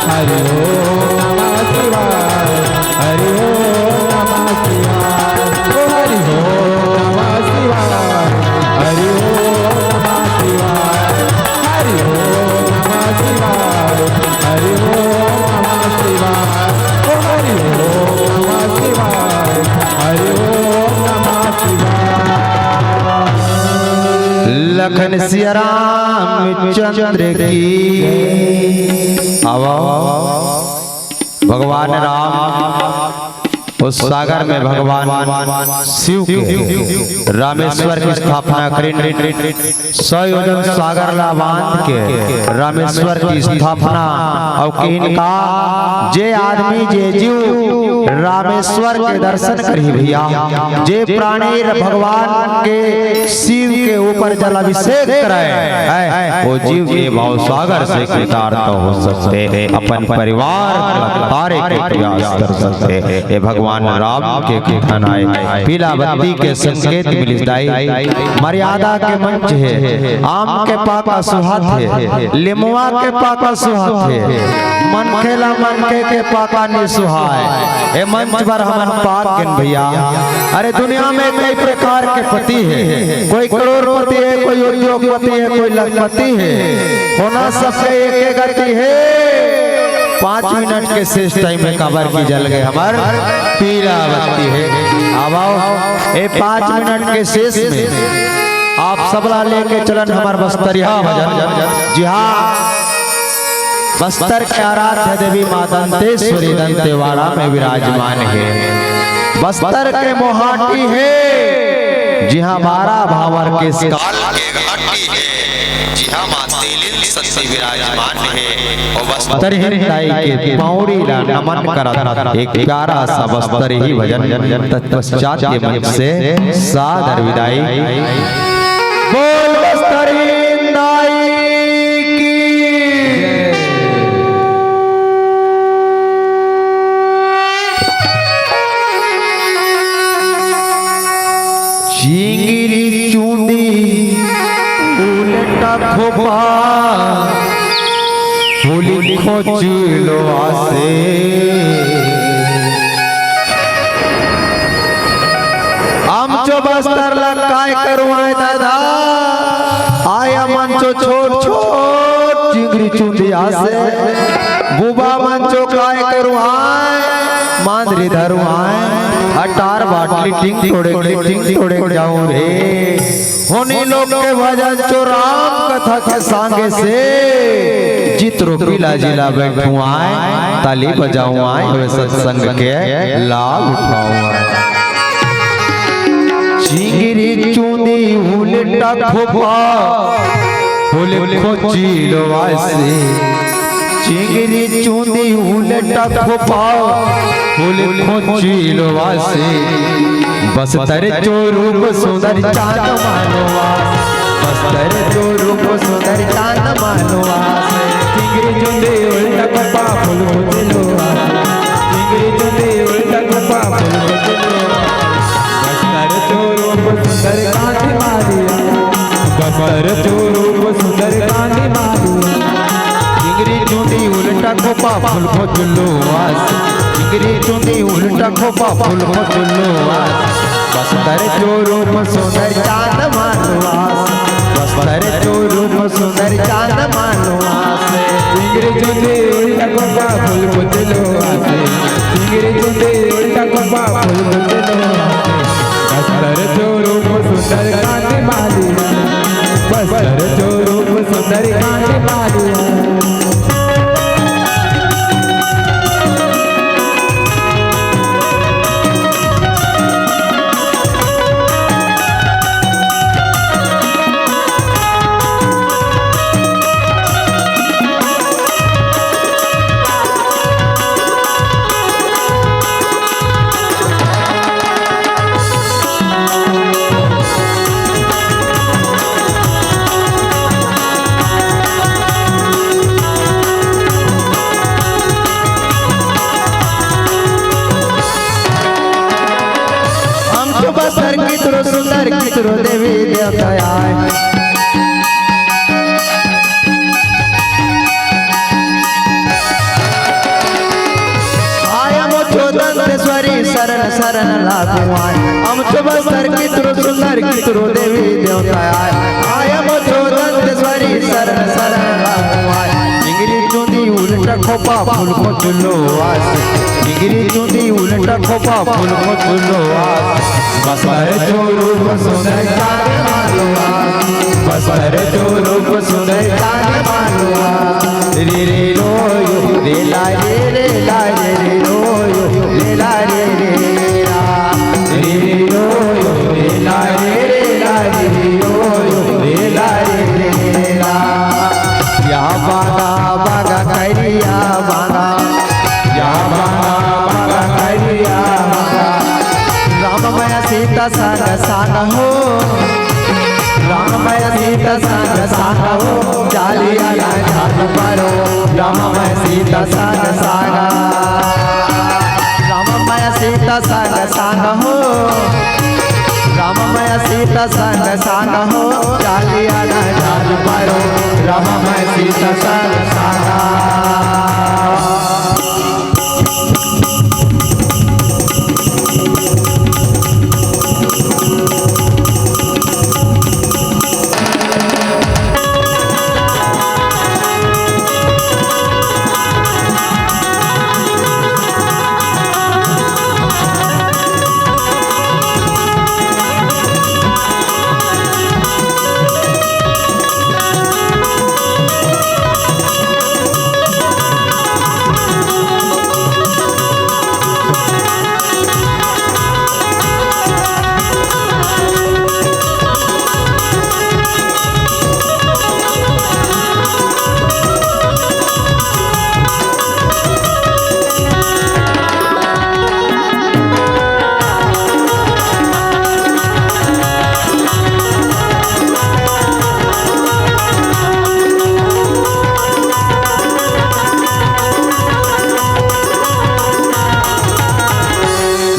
हरि ओम नमः शिवाय, हरि ओम नमः शिवाय, ओ हरि ओम नमः शिवाय, हरि ओम नमः शिवाय, हरि ओम नमः शिवाय, हरि ओम नमः शिवाय, ओ हरि ओम नमः शिवाय, हरि ओम नमः शिवाय। लखन सिया रामचंद्र की। आवा भगवान राम उस सागर में भगवान शिव के रामेश्वर की स्थापना करिन। सौ योजन सागर ला बांध के रामेश्वर की स्थापना अउ किहिन का जे आदमी जे जीव रामेश्वर के दर्शन करही भैया, जे प्राणी भगवान के शिव के ऊपर जलाभिषेक करे, है, वो जीव ये भवसागर से कृतार्थ हो सकथे, अपन परिवार ला तारे के प्रयास कर सकथे। हे भगवान भगवान राम के कथन आय, पीला बत्ती के संकेत मिलिस दाई। मर्यादा के मंच हे, आम के पाका सुहात हे, लिमवा के पाका सुहात हे, मनखे ला मनखे के पाका नि सुहाय। ए मंच पर हमन पाक गेन भैया। अरे दुनिया में कई प्रकार के पति हे, कोई करोड़पति हे, कोई उद्योगपति हे, कोई लखपति हे, होना सबके एके गति हे। पाँच मिनट के शेष टाइम में काबर कि जल गे हमर पीला बत्ती हे। अब आओ, ए पाँच मिनट के शेष में आप सबला लेके चलन हमर बस्तरिया भजन। जी हाँ, बस्तर के आराध्य देवी माँ दंतेश्वरी दंतेवाड़ा में विराजमान हे। बस्तर के मोहाटी हे, जिहाँ बारह भांवर के काल के घाटी हे, जिहाँ माँ तेलिन सती विराजमान हे। अउ बस्तरहीन दाई के पौड़ी ला नमन करत एक प्यारा सा बस्तरही भजन तत्पश्चात के मंच से सादर विदाई। बोल बस्तरहीन दाई की। चिंगरी चुंदी उल्टा खोपा, होली खोचलो आसे। आमचो बस्तर ला काय करूँ आय दादा, आय आमचो छोट छोट चिंगरी चुंदी आसे। बुबा मंचो काय करूँ आय, मांदरी धरूँ आय, अटार बाटली टिंग टोड़े, टिंग टोड़े जाऊँ रे। होनी लोग के भजन चो राम कथा के संगे से, जितरो पीला जिला बैठूँ आय, ताली बजाऊँ आय, वे सत्संग के लाभ उठाऊँ आय। चिंगरी चुंदी उल्टा खोपा, होले खोची लो आसे। चिंगरी चुंदी उल्टा खोपा, होले खोची लो आसे। बस्तर चो रूप सुंदर चांद मानो आसे। बस्तर चो रूप सुंदर चांद मानो आसे। चिंगरी चुंदी उल्टा खोपा, फूल खोची लो आसे। चिंगरी चुंदी उल्टा खोपा, फूल खोची लो आसे। बस्तर चो रूप सुंदर कांति मारिया, बस्तर चो रूप सुंदर कांति मारिया। चिंगरी चुंदी उल्टा खोपा फूल खोचलो आस, चिंगरी चुंदी उल्टा खोपा फूल खोचलो आस। बस्तर चो रूप सुंदर चांद मानो आस, बस्तर चो रूप सुंदर चांद मानो आस। चिंगरी चुंदी उल्टा खोपा फूल खोचलो आस, चिंगरी चुंदी उल्टा खोपा फूल खोचलो आस। बस्तर चो रूप सुंदर कांति मारिया, बस्तर चो रूप सुंदर कांति मारिया। हम तो बस्तर कितरो सुंदर कितरो देवी देवता आय। आय अमचो दंतेश्वरी शरण शरण लागू आय। अमचो बस्तर कितरो सुंदर कितरो देवी देवता आय। आय अमचो दंतेश्वरी शरण शरण लागू आय। चिंगरी चुंदी उल्टा खोपा फूल खोचलो आस। चिंगरी चुंदी उल्टा खोपा फूल खोचलो आस। बस्तर चो रूप सुंदर चांद मानो आस। बस्तर चो रूप सुंदर चांद मानो आस। रे रे लो यो, रे ला रे, रे ला रे, रे लो यो, रे ला रे, रे ला। रे रे लो यो, रे ला रे, रे ला रे, रे लो यो, रे ला रे, रे ला। या बागा बागा करिया बागा, या बागा बागा करिया बागा। राम माया सीता संग संग हो, राम माया सीता संग संग हो, चाली सन सन हो, चालिया न चालू करो, रहा मैं सीत सन सन।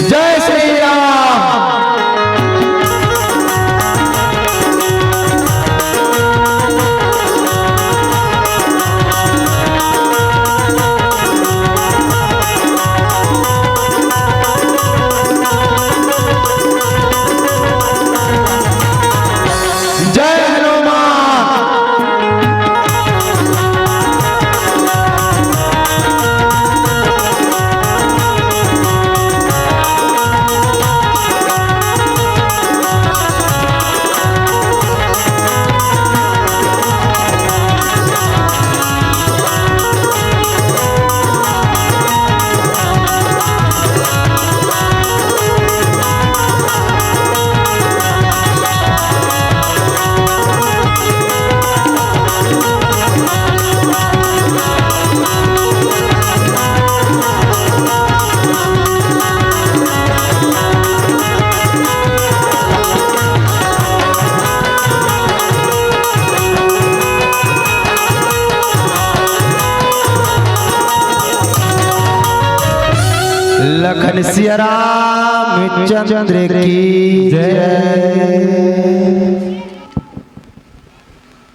जय श्री राम। जय हनुमान। लखन सिया रामचंद्र की जय।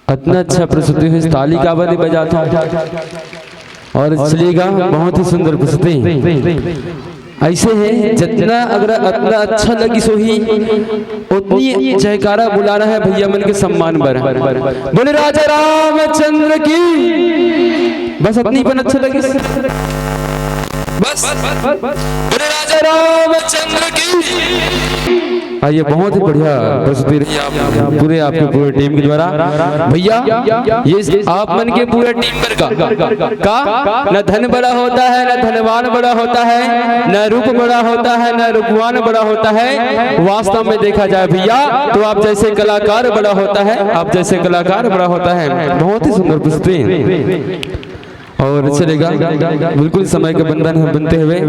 अतना अच्छा प्रस्तुति हे, ताली काबर नइ बजात हव? अउ चलेगा, बहुत ही सुंदर प्रस्तुति। अइसे हे, जतना अगर अतना अच्छा लगिस होही, ओतनी जयकारा बुलाना हे भइया मन के सम्मान बर। बोले राजा रामचंद्र की। बस अतनी पन अच्छा लगिस। बस। बोले राजा रामचंद्र की। आइए, बहुत ही बढ़िया प्रस्तुति रही आप, पूरे आपके पूरे टीम के द्वारा। भइया, ये आप मन के पूरा टीम बर का, का? न धन बड़ा होता है, न धनवान बड़ा होता है, न रूप बड़ा होता है, न रूपवान बड़ा होता है। वास्तव में देखा जाए भइया, तो आप जैसे कलाकार बड़ा होता है, आप जैसे कलाकार बड़ा होता है। बहुत ही सुंदर प्रस्तुति। अउ चलेगा, बिल्कुल समय के बंधन हे, बनते हुए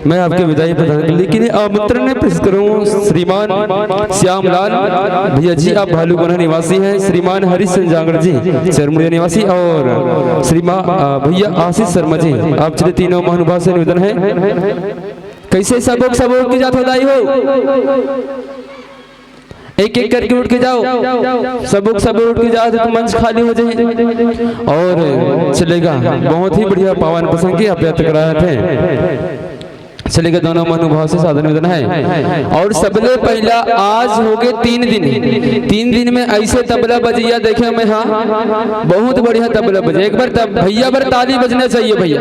मैं आपके विदाई प्रदान करूं, लेकिन आमंत्रण प्रेषित करूं श्रीमान श्यामलाल भइया जी, आप भालूकोना निवासी हैं, श्रीमान हरीश चंद्र जांगड़ जी चरमुड़िया निवासी, अउ श्रीमान, अ, भइया आशीष शर्मा जी, आप चले तीनों महानुभाव से निवेदन हे। कइसे सबो के सबो उठ के जात हो दाई हो? एक एक करके उठ के जाओ, सबो के सबो उठ के जाओ, तो मंच खाली हो जाए। अउ चलेगा, बहुत ही बढ़िया पावन प्रसंग के आप याद करा रहे थे। चलेगा, दोनों महानुभाव से सादर निवेदन हे। अउ सबले पहिला आज हो गे तीन दिन, तीन दिन में अइसे तबला बजइया देखे मैं, हाँ, बहुत बढ़िया तबला बजे। एक बार तब भइया बर ताली बजना चाहिए भइया।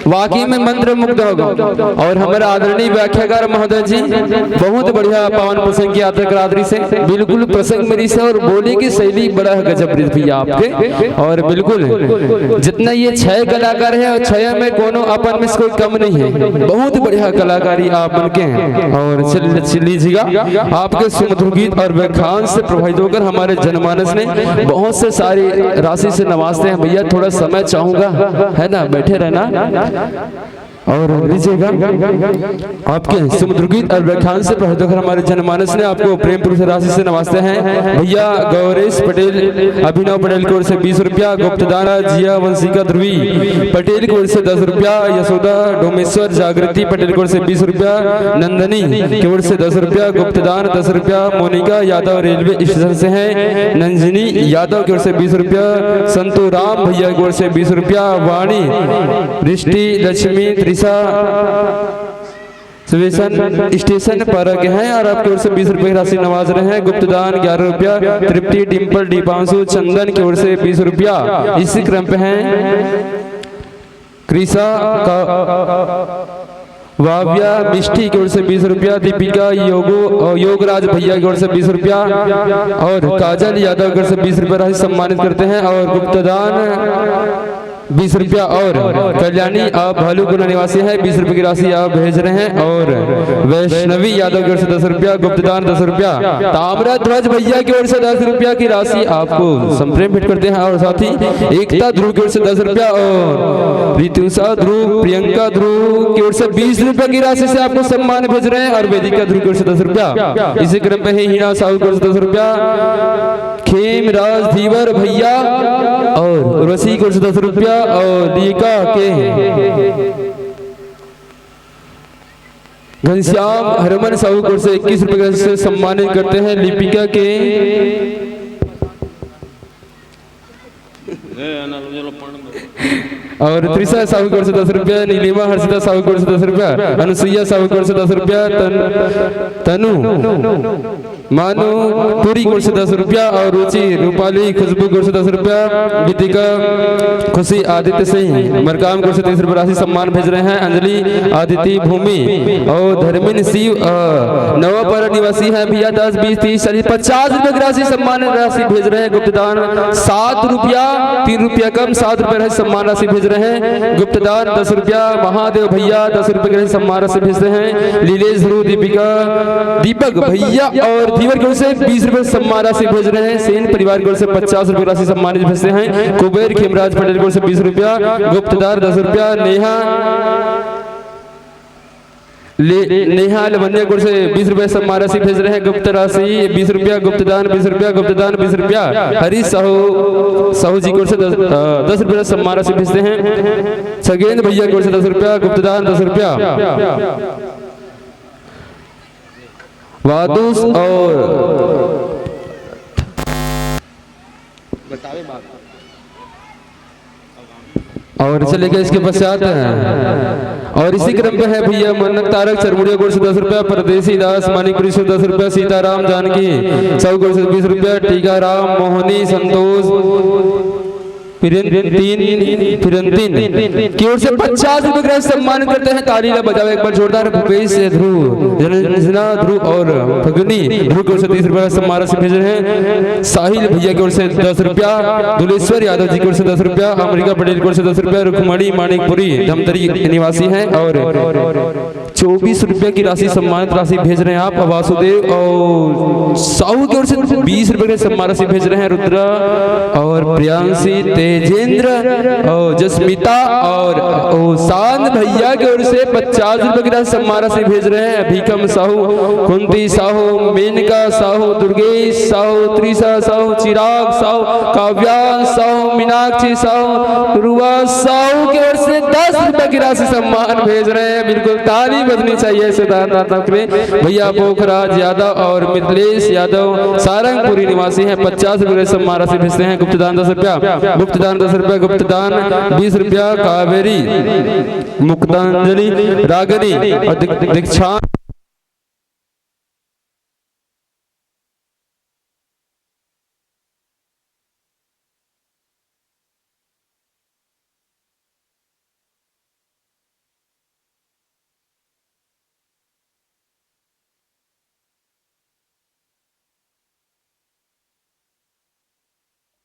वाकई में मंत्रमुग्ध हो गए। अउ हमर आदरणीय व्याख्याकार महोदय जी बहुत बढ़िया पावन प्रसंग के यात्रा करा दे रहिसे, बिल्कुल प्रसंग में रहिसे अउ बोले के शैली बड़ा गजब रहिस भइया आपके। अउ बिल्कुल जितना ये छह कलाकार हे अउ छह में कोनो अपन में से कोई कम नहीं हे, बहुत बढ़िया कलाकारी आप मन के हे। अउ चल, चल लीजिएगा, आपके सुमधुर गीत अउ व्याख्यान से प्रभावित होकर हमारे जनमानस ने बहुत से सारी राशि से नवाजते हैं। भइया थोड़ा समय चाहूंगा, है ना, बैठे रहना। और लीजिएगा, आपके सुमधुर गीत और व्याख्यान से प्रभावित होकर हमारे जनमानस ने आपको प्रेम पूर्वक राशि से नवाजते हैं। भैया गौरेश पटेल, अभिनव पटेल की ओर से बीस रुपया, गुप्तदान जिया वंशिका ध्रुवी पटेल की ओर से दस रुपया, यशोदा डोमेश्वर जागृति पटेल की ओर से बीस रुपया, नंदनी की ओर से दस रुपया, गुप्तदान दस रुपया, मोनिका यादव रेलवे स्टेशन से हैं, नंदिनी यादव की ओर से बीस रुपया, संतू राम भैया की ओर से बीस रुपया, वाणी, दृष्टि, लक्ष्मी, त्रिशा, स्टेशन, स्टेशन पर के हैं और आपकी ओर से बीस रुपए की राशि नवाज रहे हैं। गुप्तदान ग्यारह रुपया, तृप्ति, डिम्पल, दीपांशु, चंदन की ओर से बीस रुपया। इसी क्रम पे हैं कृषा का, वाव्या मिष्टी की ओर से बीस रुपया, दीपिका योगो, योगराज भैया की ओर से बीस रुपया और काजल यादव की ओर से बीस रुपया राशि सम्मानित करते हैं। और गुप्तदान बीस रुपया और कल्याणी, आप भालूगुना निवासी है, बीस रुपये की राशि आप भेज रहे हैं। और वैष्णवी यादव की ओर से दस रुपया, गुप्तदान दस रुपया, ताम्रध्वज भैया की ओर से दस रुपया की राशि आपको संप्रेम भेंट करते हैं। और साथ ही एकता ध्रुव की ओर से दस रुपया और ऋतुषा ध्रुव, प्रियंका ध्रुव की ओर से बीस रुपया की राशि से आपको सम्मान भेज रहे हैं। और वेदिका ध्रुव की ओर से दस रुपया। इसी क्रम पे है हीना साहू की ओर से दस रुपया, खेम राज धीवर भैया और उर्वशी की ओर से दस रुपया और लीका के घनश्याम हरमन साहू की ओर से इक्कीस रुपए से सम्मानित करते हैं। लिपिका के और त्रिशा साहू की ओर से दस रुपया, नीलिमा हर्षिता साहू की ओर से दस रुपया, अनुसुईया साहू की ओर से दस रुपया, तन, तनु मानू पुरी की ओर से दस रुपया और रुचि रूपाली खुशबू की ओर से दस रुपया, गीतिका खुशी आदित्य सिंह मरकाम की ओर से तीस रुपया राशि सम्मान भेज रहे हैं। अंजलि, आदिति, भूमि और धर्मिन शिव, अ, नवापारा निवासी हैं भैया, दस, बीस, तीस, चालीस, पचास रुपए की राशि सम्मान राशि भेज रहे हैं। गुप्तदान सात रुपया, तीन रुपया कम, सात रुपया राशि सम्मान राशि भेज रहे हैं। गुप्तदान दस रुपया, महादेव भैया दस रुपया की राशि सम्मान राशि भेजते हैं। लीलेश ध्रुव, दीपिका, दीपक भैया और धीवर की ओर से बीस रुपए सम्मान राशि भेज रहे हैं। सेन परिवार की ओर से पचास रुपए राशि सम्मानित भेजते हैं। कुबेर खेमराज पटेल की ओर से बीस रुपया, गुप्तदार दस रुपया, नेहा ले, नेहा लवन्या की ओर से बीस रुपए सम्मान राशि भेज रहे हैं। गुप्त राशि बीस रुपया, गुप्तदान बीस रुपया, गुप्तदान बीस रुपया, हरीश साहू, साहू जी की ओर से दस, अ, दस रुपया सम्मान राशि भेजते हैं। सगेंद्र भैया की ओर से दस रुपया, गुप्तदान दस रुपया। वादुस और बतावे बात। और चलिए गए इसके पश्चात, और इसी क्रम पे है भैया मन्नत तारक चरमुड़िया की ओर से दस रुपया, परदेसी दास मानिकपुरी से दस रुपया, सीताराम जानकी साहू की ओर से बीस रुपया, टीकाराम मोहनी संतोष फिरंतीन, फिरंतीन की ओर से पचास रुपए का सम्मान करते हैं। ताली ला बजाओ एक बार जोरदार। भूपेश ध्रुव, रंजना ध्रुव और फगनी ध्रुव की ओर से तीस रुपए का सम्मान राशि भेज रहे हैं। साहिल भैया की ओर से दस रुपया, दुलेश्वर यादव जी की ओर से दस रुपया, अमरिका पटेल की ओर से दस रुपया, रुक्मणी मानिकपुरी धमतरी निवासी हैं और चौबीस रुपया की राशि सम्मानित राशि भेज रहे हैं आप। वासुदेव और साहू की ओर से बीस रुपए की सम्मान राशि भेज रहे हैं। रुद्रा और प्रियांशी, तेजेंद्र और जस्मिता और ओशान भैया की ओर से पचास रुपए की राशि सम्मान राशि भेज रहे हैं। अभिकम साहू, कुंती साहू, मेनका साहू, दुर्गेश साहू, त्रिशा साहू, चिराग साहू, काव्यांश साहू, मीनाक्षी साहू, रुआ साहू की ओर से दस रुपए की राशि सम्मान भेज रहे हैं। बिल्कुल ताली बजनी चाहिए ऐसे दानदाता के लिए। भैया पोखराज यादव और मिथिलेश यादव सारंगपुरी निवासी हैं, पचास रुपए की सम्मान राशि भेजते हैं। गुप्तदान दस रुपया, गुप्तदान दस रुपया, गुप्तदान बीस रुपया, कावेरी, मुक्तांजलि, रागनी और दीक्षांत